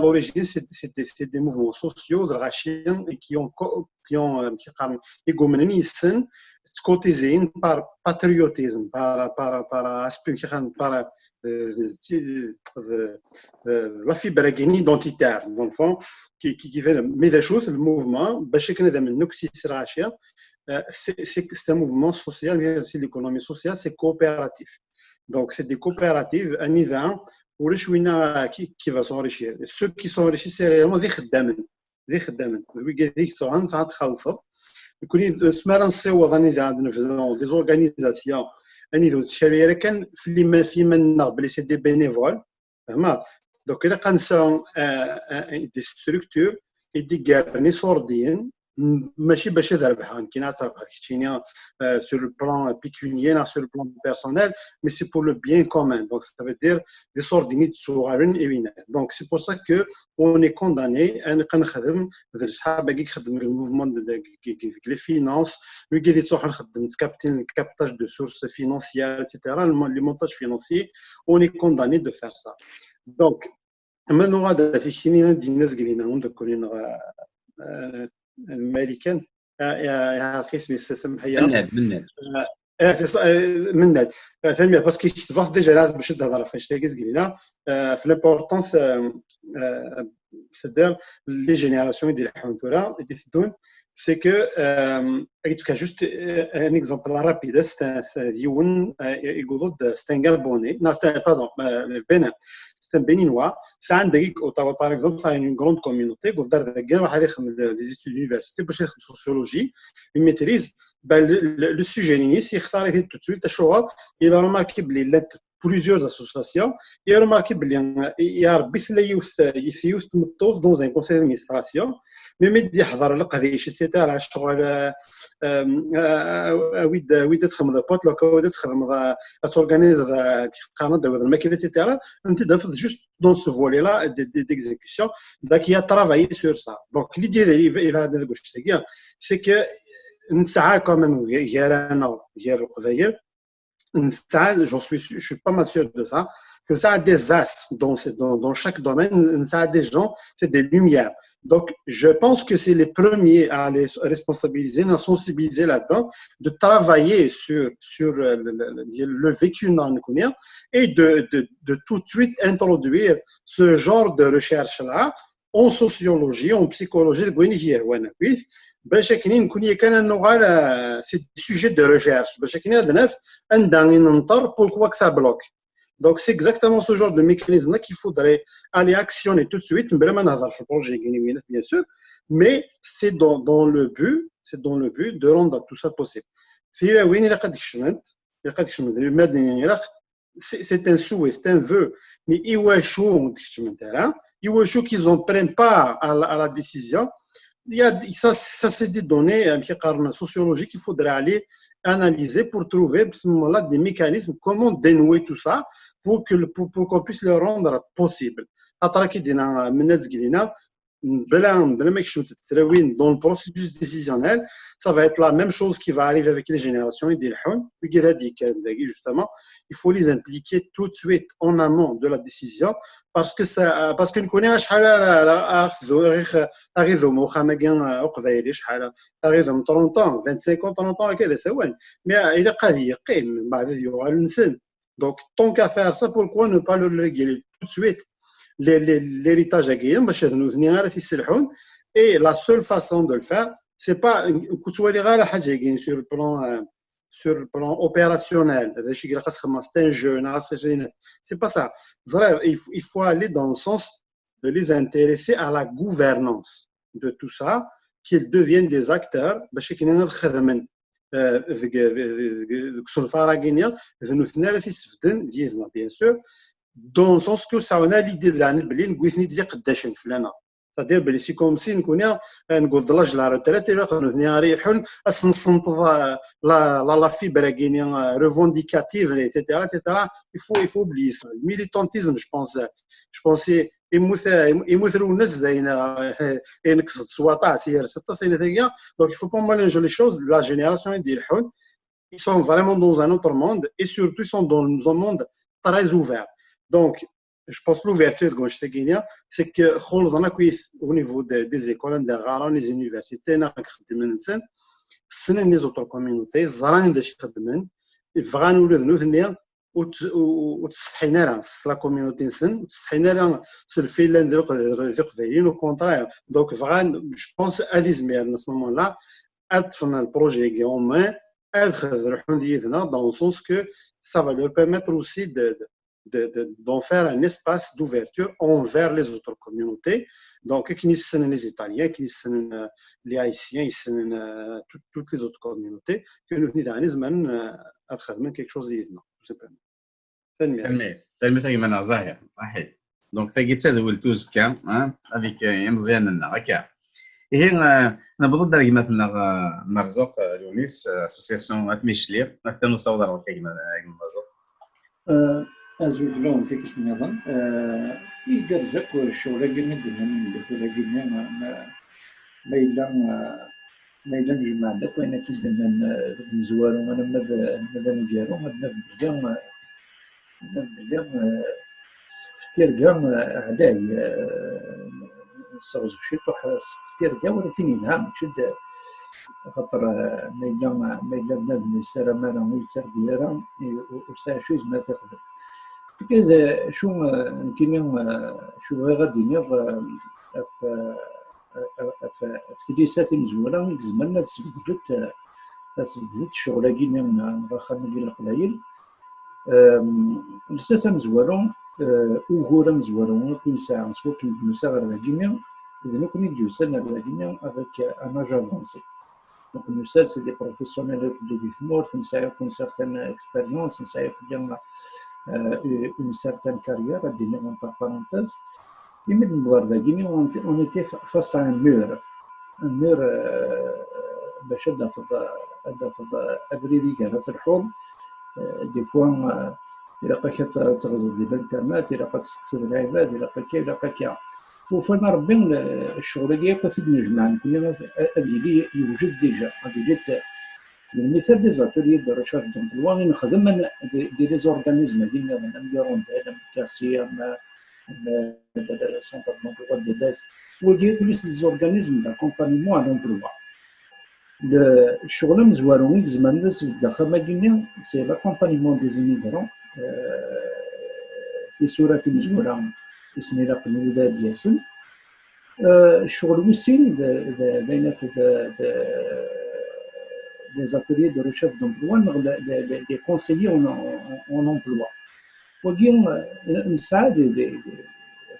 l'origine, c'est c'est des, c'est des mouvements sociaux d lɣaci qui ont, qui ont, euh, qui ont, i yumnen yes-sen, ttcotisés par patriotisme, par, par, par aspect, par, euh, la fibre identitaire, dans le fond, qui, qui, qui fait, mais des choses, le mouvement, bac akken ad amenn akk si lɣaci, euh, c'est c'est un mouvement social, c'est l'économie sociale, c'est coopératif. Donc, c'est des coopératives, anida ulac winna qui, qui va s'enrichir. Ceux qui sont enrichis, c'est réellement des ixeddamen. D ixeddamen. D wigad i yettuɣen, tesɛa txalṣeḍ. Nekkni, s mi ara nessiweḍ anida ad nebdu des organisations, anida ur tettcali ara kan f liman, f yiman-nneɣ, belli c'est des bénévoles. Fehmeḍ? Donc, ilaq ad nesɛu, euh, euh, des structures i d-iggarren iṣurdiyen, m-, mačči bac ad rebḥeɣ, nekkini ad trebḥeḍ keččini, euh, sur le plan pécuniaire, sur le plan personnel, mais c'est pour le bien commun. Donc, ça veut dire, d iṣurdiyen i d-ttuɣalen i winna. Donc, c'est pour ça que on est condamné à, ad nexdem d leṣḥab-agi ixeddmen deg le mouvement de, de, de, de les finances, wigi i d-ittruḥun xeddmen captage de sources financières, et cetera, les montages financiers, on est condamné de faire ça. Donc, ma nuɣal-d ɣer tikti-nni i d-yenna zgelina, ur d-kkren, euh, euh, Marikan, euh, euh, euh, isem-is, samḥ-iyi. Mennad, Mennad. Euh, Ah, c'est ça, euh, Mennad. Euh, tanemmirt, parce que je vois déjà là, je suis dans la fête, je suis là, euh, l'importance, euh, euh, c'est-à-dire les générations de la Hontura, c'est que, euh, en tout cas, juste euh, un exemple rapide, c'est un, c'est un, c'est un Gabonais, non, c'est un, pardon, euh, le Bénin, c'est un Béninois, c'est un, par exemple, ça a une grande communauté, les études d'université, sociologie, une maîtrise, ben, le, le, le sujet initial, c'est tout de suite, il a remarqué plusieurs associations, il a remarqué qu'il y a dans un conseil d'administration, mais il y a des et cetera. ويد تخدم ذا بوت لوكا ويد تخدم ذا تورغانيز ذا كيقارن ذا وذا الماكينه اي سيتيرا. انت دافض juste dans ce volet-là d'exécution. Donc, il a travaillé sur ça. Donc, l'idée, c'est que نسعى quand même غير انا غير القبايل نسعى, j'en suis, je suis pas mal sûr de ça, que ça a des as dans, dans, dans chaque domaine, ça a des gens, c'est des lumières. Donc, je pense que c'est les premiers à les responsabiliser, à sensibiliser là-dedans, de travailler sur, sur le, le, le, le vécu dans le et de, de, de tout de suite introduire ce genre de recherche-là en sociologie, en psychologie, de Gwyneth Yehuanakis, باش كاينين نكون كان نوغال c'est des sujets de recherche باش كاينين هاد الناس عندنا ننطر pourquoi que ça bloque. Donc, c'est exactement ce genre de mécanisme-là qu'il faudrait aller actionner tout de suite, vraiment dans le projet, bien sûr, mais c'est dans, dans le but, c'est dans le but de rendre tout ça possible. C'est là où il y a c'est un souhait, c'est un vœu. Mais iwacu, iwacu qu'ils en prennent part à la, à la décision, il y a, ça, ça c'est des données euh, sociologiques qu'il faudrait aller analyser pour trouver à ce moment-là des mécanismes, comment dénouer tout ça pour que pour, pour qu'on puisse le rendre possible. خاطر كي دينا من الزقلينا بلا بلا ما يكشف التراوين dans le processus décisionnel, ça va être la même chose qui va arriver avec les générations et des justement, il faut les impliquer tout de suite en amont de la décision parce que ça parce que نكون شحال اغيض مخا ما كان اقبايلي شحال اغيض trente ans, vingt-cinq ans, trente ans هكذا سوان. Mais اذا قاعد يقيم بعد يوغال نسن. Donc, tant qu'à faire ça, pourquoi ne pas leur léguer tout de suite l'héritage à Guillaume باش هذا نوثني غير في السلحون. Et la seule façon de le faire, c'est pas كنت ولي غير حاجه sur le plan euh, sur le plan opérationnel, c'est un jeu, c'est pas ça. Il, il faut aller dans le sens de les intéresser à la gouvernance de tout ça, qu'ils deviennent des acteurs, باش يكونوا خدمن deg usenfar-agi-nni, d nutni ara t-isebden yid-neɣ, bien sûr, dans le sens que ça on a l'idée de la نبلي نقول-iten-id d iqeddacen fell-aneɣ. C'est-à-dire, c'est comme si نكون نقول de l'âge de la retraite, ilaq nutni ara yelḥun, ad s-nessenṭeḍ la, la, la fibre-agi-nni revendicative, et cetera, et cetera. Il faut, il faut oublier ça. Le militantisme, je pense, je pense, يموت يموت الونس داين ينكسد سواطع سير ستة سنة ثانية. Donc, il faut pas mélanger les choses. La génération ديال الحون, ils sont vraiment dans un autre monde et surtout ils sont dans un monde très ouvert. Donc, je pense l'ouverture de Gonchtaginia, c'est que خلصنا كويس au niveau de, des écoles, des universités, نخدم نسن سنين les autres communautés, ẓran d acu xeddmen, bɣan ula d nutni ur ttsetḥin ara s la communauté-nsen, ur ttsetḥin ara s lfil llan d iqbayliyen, au contraire. Donc, bɣan, je pense, ad izmiren à ce moment-là, ad ṭṭfen le projet-agi en main, ad xedrḥun yid-neɣ, dans le sens que ça va leur permettre aussi de, de, de, d'en faire un espace d'ouverture envers les autres communautés. Donc, akken i ssnen les Italiens, akken i ssnen les Haïtiens, i ssnen toutes les autres communautés, que nutni daɣen zemren ad xedmen quelque chose yid-neɣ, tout simplement. Tanemmirt. Tanemmirt. Tanemmirt a gma-neɣ Zahir. Waḥid. Donc, tagi d tadwilt uzekka, hein, avec imeẓyanen-nneɣ, akka. Ihi, newweḍ-d ar gma-tneɣ Merzuq Yunis, association At Micli, atan usawaḍ ar ɣur-k a gma Merzuq. Azul fell-awen tikkelt nniḍen. Igerrez akk ccɣel-agi i d-nnan imeddukal-agi-nni, ma yella ma yella nejmeɛ-d akk ayen akka i d-nnan d amezwaru alamma d aneggaru, ad naf belli ad naf belli ssqef n tirga ɛlay, sseɣzef ciṭuḥ ssqef n tirga, walakin yelha, mačči d Axaṭer, eh, ma yella, ma yella bnadem ur yessaram ara, ur yettargu ara, i-, ur, ur sɛi acu yezmer ad t-ixdem. Tefkiḍ, eh, acu, eh, nekkini, eh, acu bɣiɣ ad d-iniɣ, eh, ɣef, eh, ɣef, ɣef, ɣef tlisa timezwura i izemren ad sbeddet, eh, ad sbeddet ccɣel-agi-nni, eh, neɣ axxam-agi n Leqbayel. Em, lsas amezwaru, eh, ugur amezwaru akk i nesɛa s wakken d-nusa ɣer dagi-nni, d nekkni i d-yusan ɣer dagi-nni avec, eh, un âge avancé. Donc, nusa-d, c'est des professionnels akk di tmurt, nesɛa akk une certaine expérience, nesɛa akk, euh, une certaine carrière, ad d-iniɣ entre parenthèses. Imi d-newweḍ dagi-nni, on, on était fa-, face à un mur. Un mur, euh, bac ad d-tafeḍ, ad d-tafeḍ abrid i gar ad telḥuḍ. Euh, des fois, euh, ilaq-ak ad t-, ad teɣzeḍ di l'internet, ilaq ad testeqsiḍ lɛibad, ilaq akka, ilaq akka. Ufan a Rebbi, l-, ccɣel-agi akk ad t-id-nejmeɛ nekkni, ad, ad yili yewjed déjà, ad yili t-, d lmital des ateliers de recherche d'emploi i nexdem an-, di, di les organismes-agi nniḍen, am l'Hirondelle, am Cassis, am, am, le Centre d'emploi de l'Est. Wagi akk c'est des organismes d'accompagnement à l'emploi. Le, ccɣel amezwaru i izemren ad sbeddeɣ axxam-agi-nni, c'est l'accompagnement des immigrants, euh, tisura timezwura i sen-ilaqen wid ad d-yasen. Euh, ccɣel wis sin d, d, d ayen af-, d, d, les ateliers de recherche d'emploi neɣ les, les, les, les conseillers en, en, en emploi. Wagi, eh, nesɛa di, di, di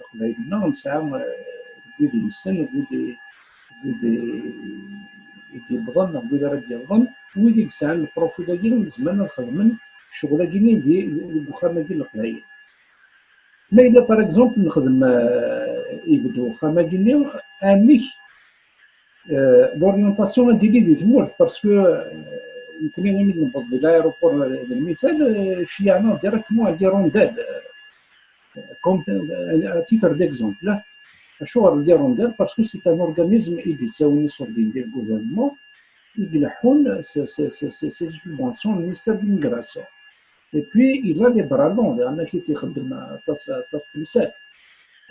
Leqbayel-nneɣ, nesɛa, eh, wid inessen, wid i, wid i, i d-yewwḍen, wid ara d-yawḍen, wid i yesɛan le profil-agi, zemren ad xedmen ccɣel-agi-nni di, deg uxxam-agi n Leqbayel. Ma yella, par exemple, nexdem, eh, ibedd uxxam-agi-nni, amek, eh, l'orientation ad d-tili di tmurt, parce que, eh, nekkni imi d-newweḍ di l'aéroport, eh, d lmital, eh, ceyyɛen-aɣ directement à l'Hirondelle, eh, comme, eh, à titre d'exemple. Acuɣer l'Hirondelle? Parce que c'est un organisme i d-yettawin iṣurdiyen di le gouvernement, i ileḥḥun s, s, s, s, s les subventions du ministère de l'immigration. Et puis, il a les bras longs, diɣen ak-id ixeddem aṭas, aṭas n temsal.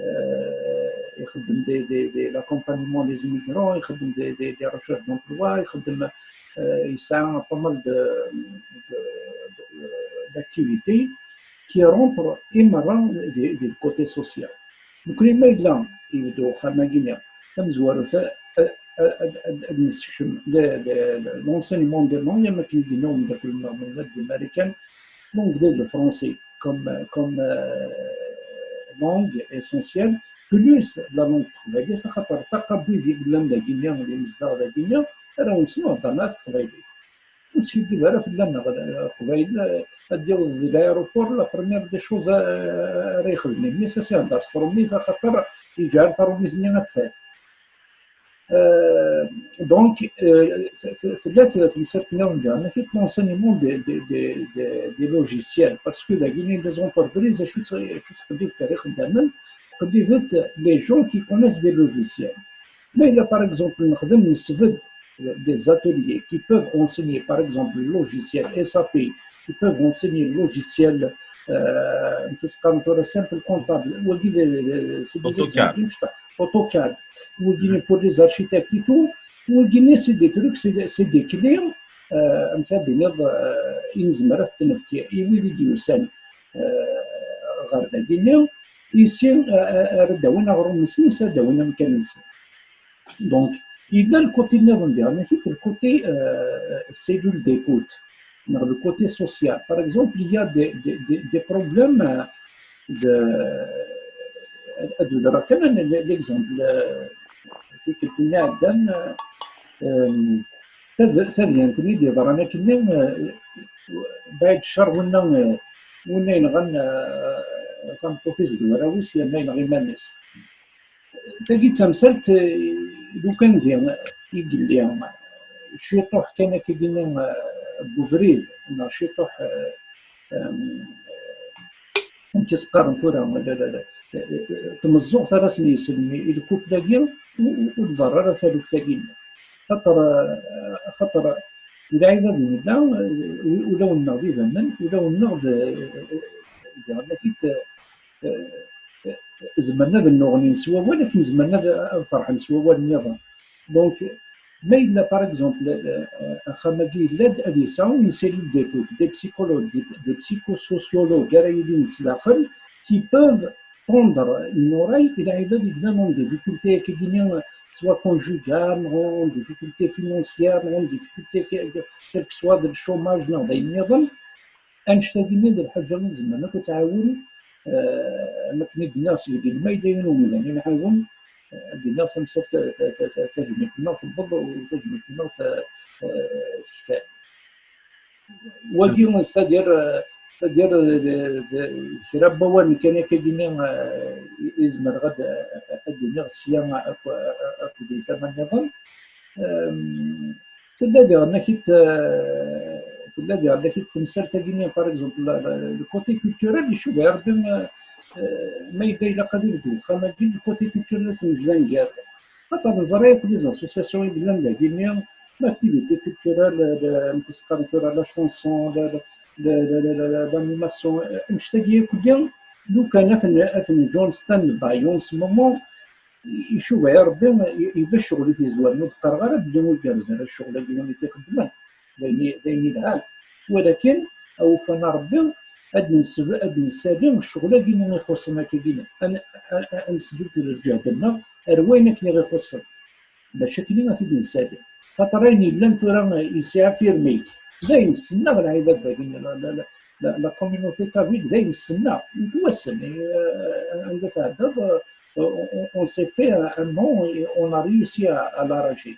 Euh, ixeddem des, des, des, l'accompagnement des immigrants, ixeddem des, des, des recherches d'emploi, ixeddem, euh, yesɛa pas mal de, de, de, d'activités qui rentrent i merra di, di le côté social. Nekkni ma yella ibedd uxxam-agi-nni, tamezwarut, a, a, a, ad, ad nessekcem le, le, le, l'enseignement des langues, am akken i d-yenna umeddakel-nneɣ Melmed di Marikan, l'anglais, le français comme, comme, euh, langue essentielle, plus la langue taqbaylit, axaṭer ṭṭaqa n wid i yellan dagi-nni, d imezdaɣ dagi-nni, arraw-nsen ur heddren ara taqbaylit. Ur skiddib ara fell-aneɣ, Leqbayel, eh, ad d-yaweḍ di l'aéroport, la première des choses, eh, ara yexdem mmi-s, ad s-ihedder s trumit, axaṭer yeǧɛel tarumit-nni ad tfat. Euh, donc, euh, t-, t-, tella t-, temsalt nniḍen diɣen, l'enseignement des, des, des, des, des logiciels, parce que dagi les entreprises, acu tt-, acu ttqellibent ar ixeddamen, ttqellibent les gens qui connaissent des logiciels. Mais là, par exemple, nexdem, nesbedd des ateliers qui peuvent enseigner, par exemple, le logiciel S A P, qui peuvent enseigner le logiciel, euh, qu'est-ce qu'on appelle, simple comptable, wagi d, d, c'est des AutoCAD. Exemples, je sais pas, AutoCAD, wagi pour les architectes et tout, wagi c'est des trucs, c'est des, c'est des clés, euh, amek ad d-tiniḍ, euh, i nezmer ad t-nefk i wid i d-yusan, euh, ɣer dagi-nni, ici, euh, euh, ara d-awin aɣrum-nsen, ici ara d-awin amkan-nsen. Donc, il y a le côté nniḍen diɣen, le côté, euh, cellule d'écoute, le côté social. Par exemple, il y a des, des, des, des problèmes, euh, de, ad d-ḍerreɣ kan l'exemple, euh, tikkelt-nni iɛeddan, euh, tad-, tadyant-nni d-yeḍran akkenni, euh, baɛid ccer winna, euh, winna yenɣan, euh, tameṭṭut-is d warraw-is, yerna yenɣa iman-is. Tagi d tamsalt, eh, lukan di i yelli ciṭuḥ kan akka-gini, eh, n ubrid, neɣ ciṭuḥ, eh, em, amek i s-qqaren tura, la, la, la, eh, tmeẓẓuɣt ara sen-yeslen i lkupl-agi, u-, u-, ur tḍerr ara taluft-agi-nni. Xaṭer, eh, xaṭer lɛibad nella, eh, u-, ulawen-nneɣ d idammen, ulawen-nneɣ d, eh, eh, eh, diɣen akit, eh, eh, zemren ad nnuɣnin s wawal akken zemren ad, ad ferḥen s wawal nniḍen. Donc, Ma yella, par exemple, euh, euh, axxam-agi yella-d, ad yesɛu une cellule d'écoute, des psychologues, des, des psychosociologues ara yilin sdaxel, qui peuvent tendre une oreille i lɛibad i yellan en difficulté, akkagini, soit conjugale, neɣ en difficulté financière, neɣ en difficulté que-, que-, quel que soit le chômage, neɣ d ayen nniḍen. Annect-agi-nni d lḥaǧa i izemren akk ad tɛawen, eh, am akken i d-nniɣ, seg lma yella yiwen umdan i nɛawen, eh, ad d-iniɣ tamsalt ta-, ta-, ta-, ta-, tajmilt-nneɣ tewweḍ, u tajmilt-nneɣ ta-, eh, tektal. Wagi, c'est-à-dire, eh, c'est-à-dire, eh, d, d, d kra n wawalen kan akkagini, eh, i, i zemreɣ ad, ad d-iniɣ sya akk, akk di tama nniḍen. Ehm, Tella diɣen akit, eh, tella diɣen akit temsalt-agi-nni, par exemple, la, la, le côté culturel, icuba Rebbi, eh, eh, ma yella ilaq ad ibedd uxxam-agi, le côté culturel ad t-nejj d aneggar. Xaṭer neẓra akk les associations i yellan dagi-nni, l'activité culturelle, eh, amek i s-qqaren tura, la chanson, la, la, l'animation, eh, annect-agi akk-nni, lukan ad ten-, ad ten-neǧǧ en stand-by en ce moment, icuba Rebbi, i-, yella ccɣel i t-izwaren. Ur d-qqareɣ ara belli ur gerrez ara ccɣel-agi win i t-ixeddmen, d ayen i, d ayen yelhan. Walakin, awufan a Rebbi, ad nseb-, ad nsali ccɣel-agi-nni ixuṣṣen akkagini. Ad n-, a-, a-, ad nesbedd lǧehd-nneɣ ar wayen akken i ɣ-ixuṣṣen. Bac akken ad t-id-nsali. Xaṭer ayen yellan tura, yesɛa firmi. D ayen ssneɣ lɛibad dagi, la, la, la, la, la communauté kabyle, d ayen ssneɣ. Yettwassen, eh, anda tɛeddaḍ, eh, on, on, on s'est fait un nom et on a réussi à, à l'arracher.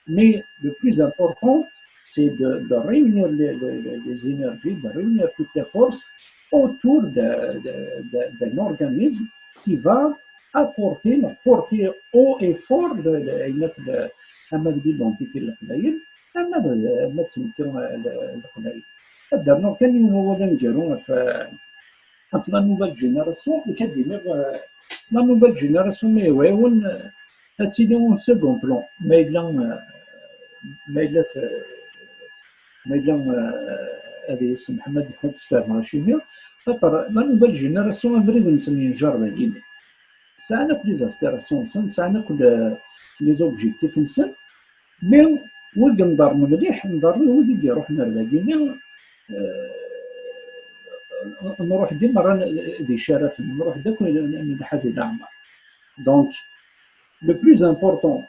Mais le plus important, c'est de, de réunir les, les, les, les énergies, de réunir toutes les forces autour de, de, de, d'un organisme qui va apporter, porter haut et fort le, le, le, le, ama d l'identité n Leqbayel, ama d, ama d tmetti n Leqbayel. Ad d-rnuɣ kan yiwen wawal aneggaru ɣef, ɣef la nouvelle génération, nekk ad d-iniɣ, eh, la nouvelle génération, ma yehwa-yawen, eh, ad tili en second plan, ma yella, eh, ma yella t-, ma yella, eh, ad yissemḥem ad, ad sfehmeɣ acimi, xaṭer la nouvelle génération abrid-nsen yenjer dagini. Sɛan akk les aspirations-nsen, sɛan akk le-, les objectifs-nsen, mais wid yenḍerren mliḥ, nḍerren wid i d-iruḥen ar dagini, eh, nruḥ-d i merra n-, d icarafen, nruḥ-d akk n-, n-, nlḥa di leɛmer. Donc, le plus important,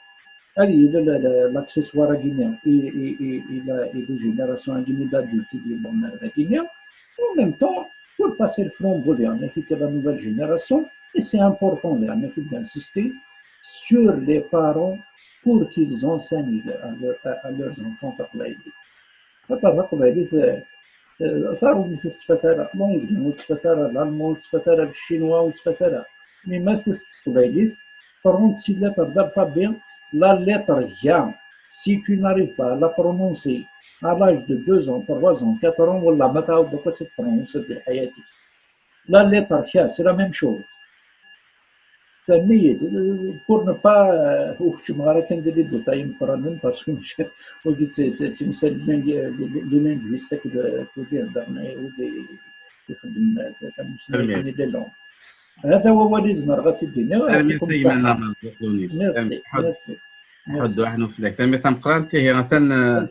ad yili le-, le-, l'accessoire-agi-nni i, i, i, i la, i la génération-agi-nni d'adultes i d-yewwḍen ar dagini, en même temps, pour passer le flambeau, diɣen, à la nouvelle génération, et c'est important, diɣen, d'insister sur les parents pour qu'ils enseignent à leur, à, à leurs enfants taqbaylit. Xaṭer taqbaylit, eh, eh, taṛumit ur tettfat ara, l'anglais ur tettfat ara, l'allemand ur tettfat ara, le chinois ur tettfat ara. Mais ma tfut teqbaylit, trente-six lettres d'alphabet, la lettre G, si tu n'arrives pas à la prononcer à l'âge de deux ans, trois ans, quatre ans, wallah, ma tɛawdeḍ akk ad tt-prononcer di lḥayat-ik. La lettre K, c'est la même chose. Fehmi-yi-d, pour ne pas, euh, ur keččmeɣ ara kan di les détails imeqqranen, parce que wagi d ti-, ti-, timsal n lingu-, les, les linguistes akked, akked wid iheddren, wid i-, ixeddmen tamussni-nni des langues. Hata wawal i zemreɣ ad t-id-iniɣ. Tanemmirt a gma Namer Buqlunis. Merci, merci. Ḥuddu aḥnu fell-ak. Tanemmirt tameqqrant, ihi atan, eh,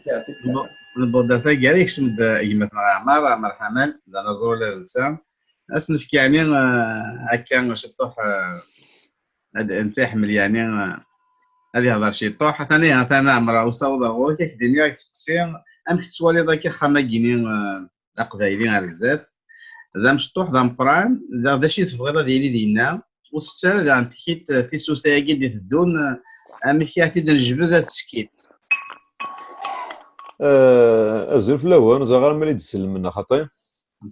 newweḍ ar taggara, yekcem-d, eh, gma-tneɣ Ɛmar, Ɛmar Ḥamal, d anaẓur ula d netta. Ad s-nefk, yeɛni, eh, akka ciṭṭuḥ, eh, ad, netta iḥemmel, yeɛni, eh, ad ihḍer ciṭṭuḥ. Atan ihi, atan Ɛmar, ur ssawḍeɣ ɣur-k, ad k-d-iniɣ, ad k-steqsi, amek tettwaliḍ akka axxam-agi-ni, eh, aqbayli ar zdat? D amecṭuḥ, d ameqqran, d, d acu i tebɣiḍ ad yili dinna? Ur tettu ara daɣen tikit, eh, tisuta-agi d-iteddun, eh, amek i ɣ-t-id-nejbed ad teskiḍ? Eh, azul fell-awen, ẓriɣ arma la d-tsellmem neɣ xaṭi?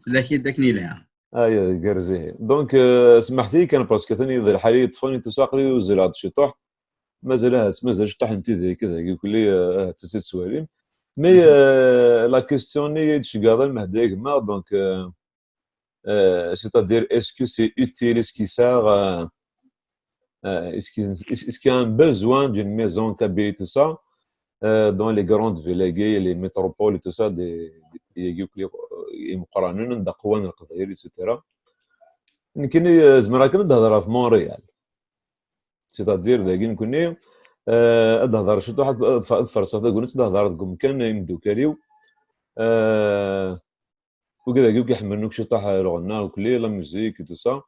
Fell-ak-id akken yelha. Aya, igerrez ihi. Donc, euh, semmḥet-iyi kan, parce que atan d lḥal i yeṭṭfen, i tusa aql-i uzzleɣ-d ciṭuḥ. Mazal ahat, mazal ciṭuḥ n tid akka dagi, kulli, euh, ahat ad tt-id-twalim. Mais, euh, la question-nni i d-tceggɛeḍ a Lmehdi a gma, donc, euh, euh, c'est-à-dire, est-ce que c'est utile, est-ce qu'il sert, euh, euh, est-ce qu'il, est-ce, est-ce qu'il y a un besoin d'une maison kabyle, tout ça, euh, dans les grandes villes, les métropoles et tout ça, des, des pays, euh, imeqqranen, d aqwan n Leqbayel, et cetera. Nekkini, euh, zemreɣ kan ad d-hedreɣ ɣef Montréal. C'est-à-dire, dagi nekkini, Euh, ad d-hḍeṛ ciṭuḥ, ad, ad, ad ferṣeɣ tagnit, ad d-hḍeṛ deg umkan imeddukal-iw. Euh, wigad-agi akk iḥemmlen akk ciṭuḥ lɣenna, akk la musique et tout ça.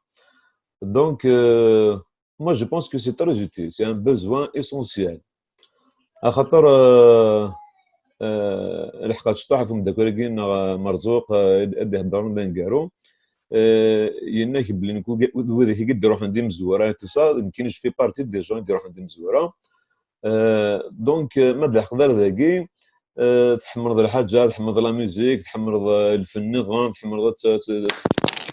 Donc, euh, moi, je pense que c'est très utile, c'est un besoin essentiel. Axaṭer, euh, euh, lḥeqqa ciṭuḥ ɣef umeddakel-agi-nneɣ, euh, Merzuq, euh, ad, ad d-iheddṛen d aneggaru. Euh, yenna-k belli nekk, wid-, wid-, wid-, i d-iruḥen d imezwura et tout ça, nekkini je fais partie des gens i d-iruḥen d imezwura. Euh, donc, euh, ma d-leḥqeḍ ar dagi, euh, tḥemmleḍ lḥaǧa, tḥemmleḍ la musique, tḥemmleḍ, euh, lfen nniḍen, tḥemmleḍ ad t-, ad t-, ad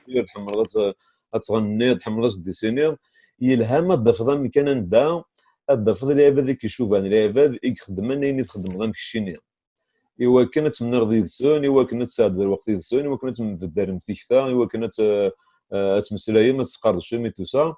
t-, tḥemmleḍ ad t-, ad tɣenniḍ, tḥemmleḍ ad tdisiniḍ, yelha ma d-tafeḍ amkan anda ad d-tafeḍ lɛibad i k-icuban, lɛibad i ixeddmen ayen i txeddmeḍ am keččini. Iwakken ad temneɣ yid-sen, iwakken ad tesɛeddeḍ lweqt yid-sen, iwakken ad tembeddalem tikta, iwakken ad t-, eh, ad tmeslayem, ad tesqerdcem et tout ça.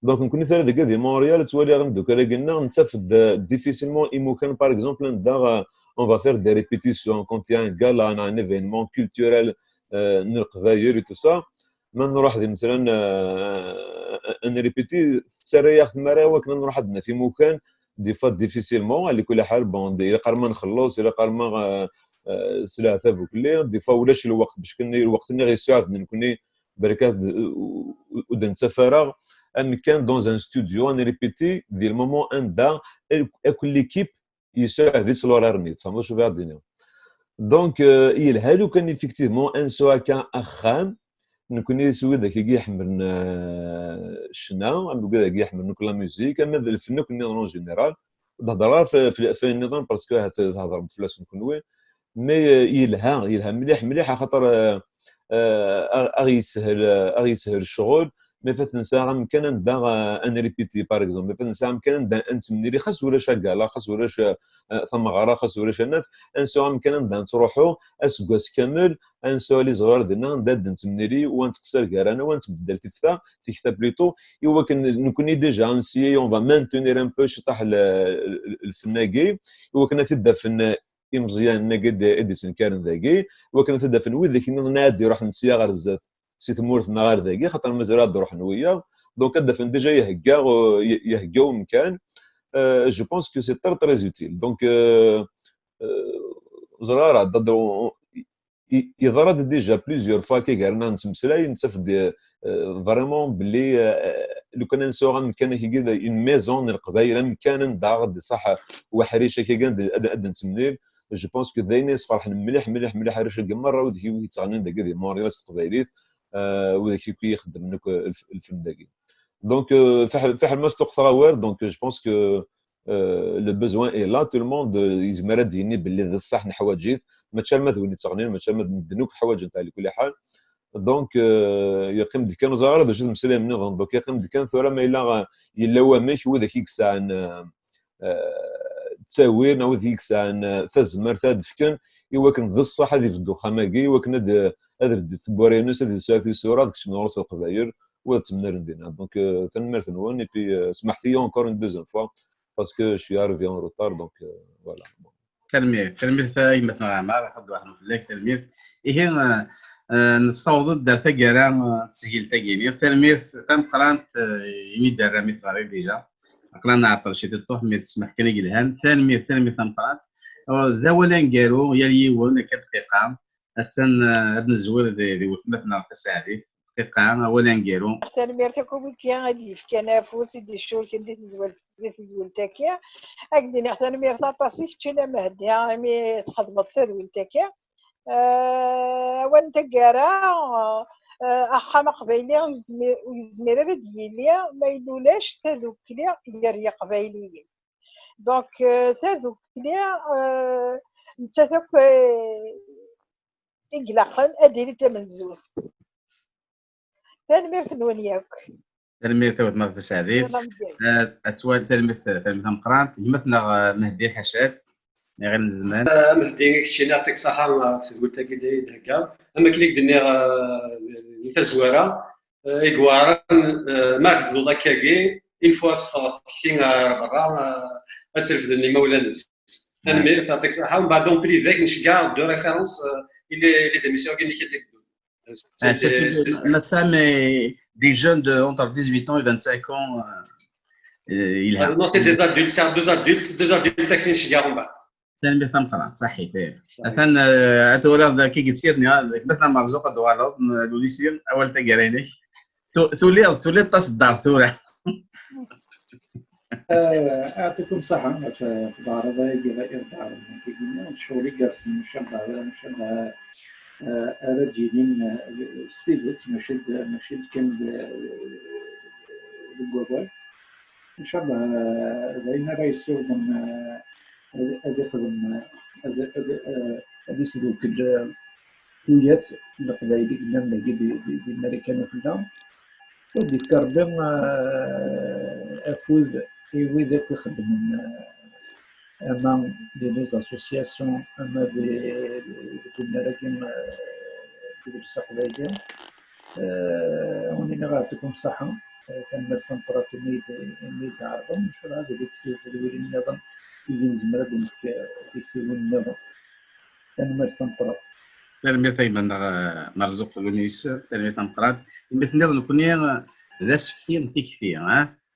Donc, nekkni tura deg di Montréal, ttwaliɣ imeddukal-agi-nneɣ, nettaf-d, eh, difficilement imukan, par exemple, anda, eh, on va faire des répétitions, quand il y a un gala, un, un événement culturel, eh, n Leqbayel et tout ça. Ma nruḥ di, matalan, eh, ad nripiti, tettarra-yaɣ tmara i wakken ad nruḥ ad naf imukan, des fois difficilement, ɛla kulli ḥal, bon, ilaq arma nxelleṣ, ilaq arma, euh, euh, s leɛtab ukelli, des fois ulac lweqt, bac kan lweqt-nni ɣ-yesɛedden nekkni, berka d-, ur d-nettaf ara amkan dans un studio, ad nripiti di le moment anda akk l'équipe yesɛed-itt l'horaire-nni, tfehmeḍ acu bɣiɣ ad d-iniɣ. Donc, euh, yelha lukan effectivement ad nesɛu akka axxam, nekkni s widak i iḥemmlen, euh, ccna, am widak i iḥemmlen akk la musique, ama d lfen akk nniḍen en général, d-hedreɣ ɣef, ɣef, ɣef ayen nniḍen parce que ahat thedrem fell-asen kenwi, mais, euh, yelha, yelha mliḥ, mliḥ, axaṭer, euh, euh, aɣ-, aɣ-yeshel, euh, aɣ-yeshel ccɣel, ma fat nesɛa amkan anda, euh, ad nripiti, par exemple, ma fat nesɛa amkan anda ad nettemnili, xas ulac agala, xas ulac, euh, euh, tameɣra, xas ulac anaf, ad nesɛu amkan anda ad nettruḥu aseggas kamel, ad nesɛu les horaires dinna anda ad nettemnili, u ad nettqeṣṣir gar-aneɣ, u ad netbeddal tifta, tikta plutôt, i wakken nekkni déjà ad nessiyi, on va maintenir un peu ciṭṭaḥ l-, l-, lfen-agi, i wakken ad t-id-afen imeẓyanen-agi i d-, i d-isenkaren dagi, i wakken ad t-id-afen widak nniḍen ad d-iruḥen sya ɣer zdat, si tmurt neɣ ar dagi, xaṭer mazal ad d-ruḥen wiyaḍ. Donc ad d-afen déjà ihegga, euh, i-, ihegga umkan. Euh, je pense que c'est très, très utile. Donc, euh, euh, ẓriɣ ara, d-, d-, i-, yeḍra-d déjà plusieurs fois akka gar-aneɣ nettmeslay, nettaf-d, euh, vraiment belli, euh, lukan ad nesɛu amkan akkagi, une maison n Leqbayel, amkan anda d ṣaḥ weḥric akkagi ad, ad, ad nettemlil. Je pense que d ayen i yesferḥen mliḥ, mliḥ, mliḥ arrac-agi merra, wid i yettɣennin dagi di Montréal s teqbaylit, euh, wid i ixeddmen akk lf-, lfen dagi. Donc, euh, fiḥel, fiḥel ma sṭuqteɣ awal, donc, je pense que, euh, le besoin est là, tout le monde, euh, yezmer ad d-yini belli d ṣṣeḥ neḥwaǧ-it, mačči arma d win yettɣennin, mačči arma d medden akk ḥwaǧen-t, ɛla kulli ḥal. Donc, euh, yeqqim-d kan, ur ẓriɣ ara d acu d-mmeslayen nniḍen. Donc, yeqqim-d kan tura ma yella, euh, yella wamek, widak i yesɛan, euh, euh, ttawil, neɣ wid i yesɛan, euh, tazmert ad d-fken, i wakken d ṣṣeḥ ad ibeddu uxxam-agi, i wakken ad, ad ldit tewwura-ines, ad yesɛu tisura, ad kecmen ɣur-s Leqbayel, u ad ttemnalen dinna. Donc, euh, tanemmirt-nwen, et puis, euh, smaḥet-iyi encore une deuxième fois, parce que je suis arrivé en retard, donc, euh, voilà. Tanemmirt, tanemmirt a gma-tneɣ Ɛmar, ad d-waḥnu fell-ak, tanemmirt. Ihi, euh, euh, nessaweḍ-d ar taggara, euh, n tesgilt-agi-nni. Tanemmirt tameqqrant, euh, imi d-terram i teɣri déjà. Aql-aɣ nɛeṭṭel ciṭuḥ, mais d ssmaḥ kan i yelhan. Tanemmirt, tanemmirt tameqqrant. Euh, d awal aneggaru, yal yiwen, akka dqiqa. Attan, euh, ad nezwir di, di weltma-tneɣ Taseɛdit. Dqiqa, awal aneggaru. Tanemmirt akk i wigi i d-yefkan afus, i d-icurken di tedwelt, di tedwelt-agi. Ad k-d-iniɣ tanemmirt aṭas i keččini a Mehdi, imi txedmeḍ tadwilt-agi. Eh, awal n taggara, eh, axxam aqbayli ur yezmi-, ur yezmir ara ad yili ma yella ulac tadukli gar yiqbayliyen. Donc, eh, tadukli, eh, nettat akk, eh, i ilaqen ad d-tili d tamenzut. Tanemmirt-nwen yakk. Tanemmirt a weltma Taseɛdit. Ad twali tanemmirt, tanemmirt tameqqrant. Gma-tneɣ, eh, Mehdi Ḥacat, iɣil n zzman. Eh, Mehdi, i keččini, yeɛṭik ṣṣeḥḥa, eh, ɣef tedwilt-agi d-, d-theggaḍ. Am akken i k-d-nniɣ, eh, di tazwara, eh, i iweɛren, eh, ma tebduḍ akkagi, une fois teffɣeḍ tekki ar berra, eh, ad trefden imawlan-is. Tanemmirt, yeɛṭik ṣṣeḥḥa. Mbeɛd, en privé, nceggeɛ deux références, eh, i les, les émissions-agi-nni i d-iteddun. Ah, c'est des, c'est des, ma, ma, mais des jeunes de entre dix-huit ans et vingt-cinq ans, euh, Euh, yelha. Non, c'est des adultes, c'est deux adultes, deux adultes akken nceggeɛ umbeɛd. Tanemmirt tameqqrant, saḥit. Atan, euh, ad twaliḍ dagi deg tirni, deg Matla Merzuq ad d-twaliḍ, euh, Lulisi, awal taggara-inek. Tu-, tuliḍ, tuliḍ taṣeddart tura. آه، يعطيكم الصحة في في العرضة اللي غير دار كيما الشغل يقرس مشابه مشابه رجلين ستيفت مشد مشد كان الجوبر مشابه دايما راه يسوضن هذا يخدم هذا يسلوك الوياس القبايلي قدام دي ماريكان وفلام ودي كاربي أفوذ إيويد أكو يخدمن أما دي لي زاسوسياسيون أما دي دي مراكم دي السقبايلية وني نغاتكم صحة تنمر سنطرات ميد ميد عرضم شو هذا اللي تسير تدوير النظام يجي نزمر دونك تكتبون النظام تنمر سنطرات Tanemmirt a gma-nneɣ Merzuq Lunis, tanemmirt tameqqrant. Imi tenniḍ nekkni d asefti n tikti,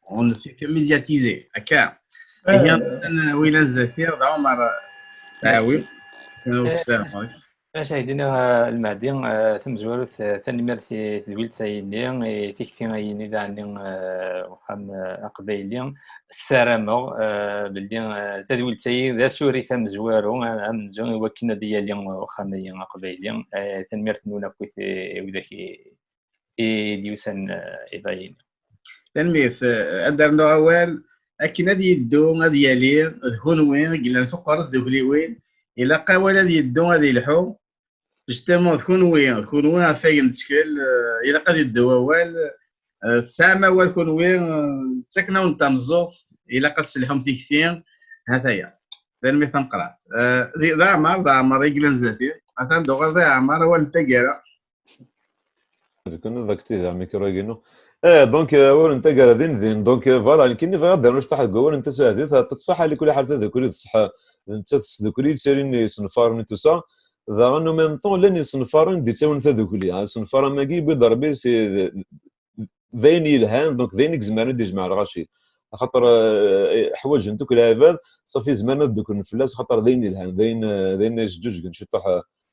on ne fait que médiatiser, akka. Ihi, win ad zafir d Ɛumar Taɛwi. Acu i d-iniɣ Lmehdi, tamezwarut, tanemmirt i tedwilt-ayi-nni, i tikti-ayi-nni daɣen n uxxam aqbayli. Ssarameɣ belli tadwilt-ayi d asurif amezwaru, amenzu i wakken ad yali uxxam-ayi aqbayli. Tanemmirt-nwen akkit i widak i d-yusan iḍ-ayi-nni. Tanemmirt. Ad d-rnuɣ awal, akken ad yeddu, ad yali, d kunwi i yellan fuq ɣer tdukliwin, ilaq awal ad yeddu, ad yelḥu. Justement, d kunwi, d kunwi ɣef ay nettkel, ilaq ad yeddu wawal. Tesɛam awal kunwi, ttaken-awen-d tameẓẓuɣt, ilaq ad tesselḥum tikti, ha-t-aya. Tanemmirt tameqqrant. D Ɛmar, d Ɛmar i yellan zdat-i. Atan d uɣerda Ɛmar, awal n taggara. Nekk ad ak-tt-id-aɣ mikru-agi-inu. Eh, donc, awal n taggara din din. Donc, voilà, nekkini bɣiɣ ad d-rnuɣ cṭaḥ deg wawal n tasahdit. Teṣṣaḥ, ɛli kulli ḥal, tadukli d ṣṣeḥ, d nettat s tdukli yettalin isenfaren et tout ça. Daɣen, en même temps, llan isenfaren d-ittawin tadukli. Isenfar am wagi, yewwi-d Rebbi si d ayen yelhan, donc d ayen i izemren ad d-ijmeɛ lɣaci. Axaṭer ḥwaǧen-t akk lɛibad, ṣafi zemren ad dduklen fell-as, axaṭer d ayen yelhan, d ayen, d ayen yeǧǧuǧgen ciṭuḥ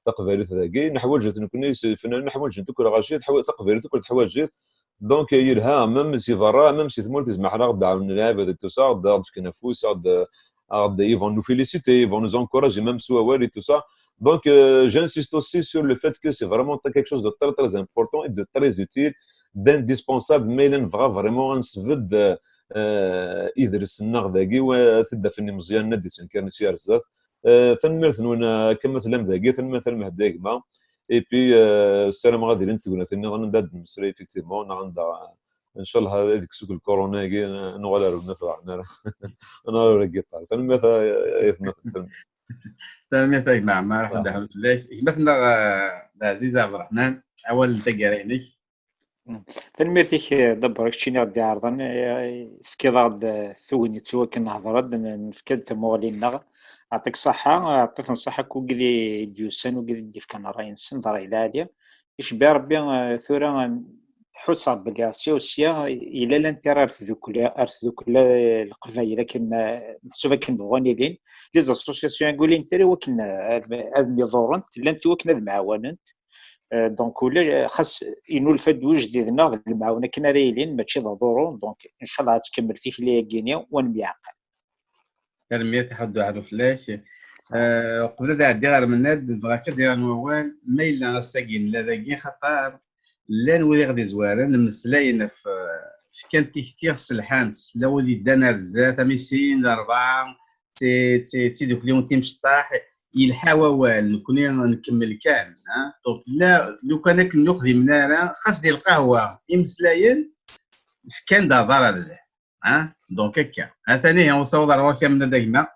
taqbaylit dagi. Neḥwaǧ-it nekkni s ifennanen, neḥwaǧen-t akk lɣaci, taqbaylit akk teḥwaǧ-it. Donc yelha, même si berra, même si tmurt, izmer ad ɣ-d-ɛawnen lɛibad et tout ça, ad ɣ-d-fken afus, ad ɣ-d, ils vont nous féliciter, ils vont nous encourager, même s wawal et tout ça. Donc, euh, j'insiste aussi sur le fait que c'est vraiment quelque chose de très, très important et de très utile, d'indispensable, mais il faut vraiment un svid idres-nneɣ dagi, wa ad t-id-afen imeẓyanen ad d-isenkaren si ar zdat. Tanemmirt-nwen akka ma tellam dagi, tanemmirt a Lmehdi a gma. Et puis, ssarameɣ ad ilint tegnatin nniḍen anda ad d-nemmeslay effectivement, neɣ anda, ncallah, ad yekkes akk lkuruna-agi, nuɣal ar ur nafeɣ ara, nuɣal ar agiṭar. Tanemmirt a aytma. Tanemmirt a gma Ɛmar, ḥedd ḥmed fell-ak. Gma-tneɣ Ɛziza Ɛebderreḥman, awal n taggara-inek. Tanemmirt-ik, Dabber, keččini ɣ-d-iɛerḍen, tefkiḍ-aɣ-d tagnit i wakken nehder-d, nefka-d tamuɣli-nneɣ. Ɛṭik ṣaḥḥa, ɛṭit n ṣaḥḥa akk wigid i d-yusan, wigid i d-yefkan ṛṛay-nsen d ṛṛay lɛali. Icebbi Ṛebbi, tura ḥusseɣ belli sya u sya yella l'intérêt ar tdukla, ar tdukla Leqbayel akken meḥsub akken bɣun ilin. Les associations-agi ur lint ara i wakken ad, ad myeḍurrent, llant i wakken ad mɛawanent. Donc ula xas inulfa-d ujdid-nneɣ d lemɛawna kan ara yilin, mačči d aḍuru. Donc ncallah ad tkemmel tikli-agi-ni u ad nemyeɛqal. Tanemmirt, iḥudd uɛerru fell-ak. Uqbel ad ɛeddiɣ ɣer Mennad, bɣiɣ ad d-rnuɣ awal, ma yella ass-agi nella dagi, xaṭer llan wid i ɣ-d-izwaren, mmeslayen ɣef, fkan tikti, selḥan-tt, llan wid yeddan ar zdat, am i sin, d rebɛa, d tidukli n timecṭaḥ, yelḥa wawal, nekkni nkemmel kan. Donc, lukan akken ur xdimen ara, xas di lqahwa, imeslayen fkan-d aḍar ar zdat. Donc, akka. Atan ihi, usaweḍ ar ɣur-k a Mennad a gma.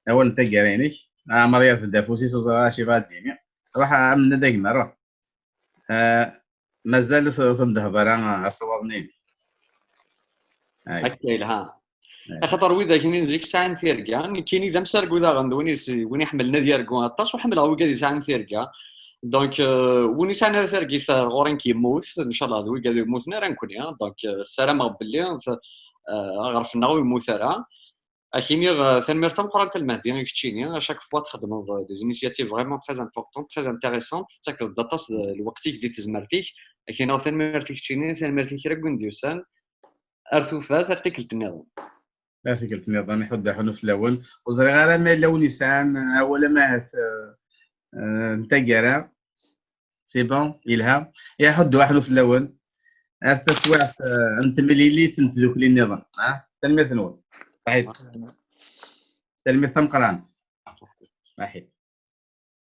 Awal n taggara-inek. Ɛmer yerfed afus-is, ur ẓriɣ acu yebɣa ad d-yini. Ruḥ a Mennad a gma, ruḥ. Mazal ur tendehḍ ara asawaḍ-nni-inek. Akka yelha. Axaṭer widak-nni n zik sɛan tirga, nekkini d amsargu daɣen d win iḥemmlen ad yargu aṭas, u ḥemmleɣ wigad yesɛan tirga. Donc, win yesɛan ara targit ar ɣur-i nekk yemmut, ncallah d wigad ur mmuten ara nekkni. Donc, ssarameɣ belli eh, aɣref-nneɣ ur yemmut ara. Ad k-iniɣ, eh, tanemmirt tameqqrant a Lmehdi i keččini, à chaque fois txeddmeḍ, eh, des initiatives vraiment très importantes, très intéressantes, tettakeḍ-d aṭas, eh, lweqt-ik di tezmert-ik. Ad k-iniɣ tanemmirt i keččini, tanemmirt i kra n win d-yusan. Ar tufat, ar tikkelt nniḍen. Ar tikkelt nniḍen, iḥudd aḥunu fell-awen. Ur ẓriɣ ara ma yella win yesɛan awal ama ahat, eh, eh, n taggara. C'est bon, yelha. Iḥudd aḥunu fell-awen. Ar taswiɛt, eh, n temlilit n tdukli nniḍen. Ah, tanemmirt-nwen. Saḥit. Tanemmirt tameqqrant. Saḥit.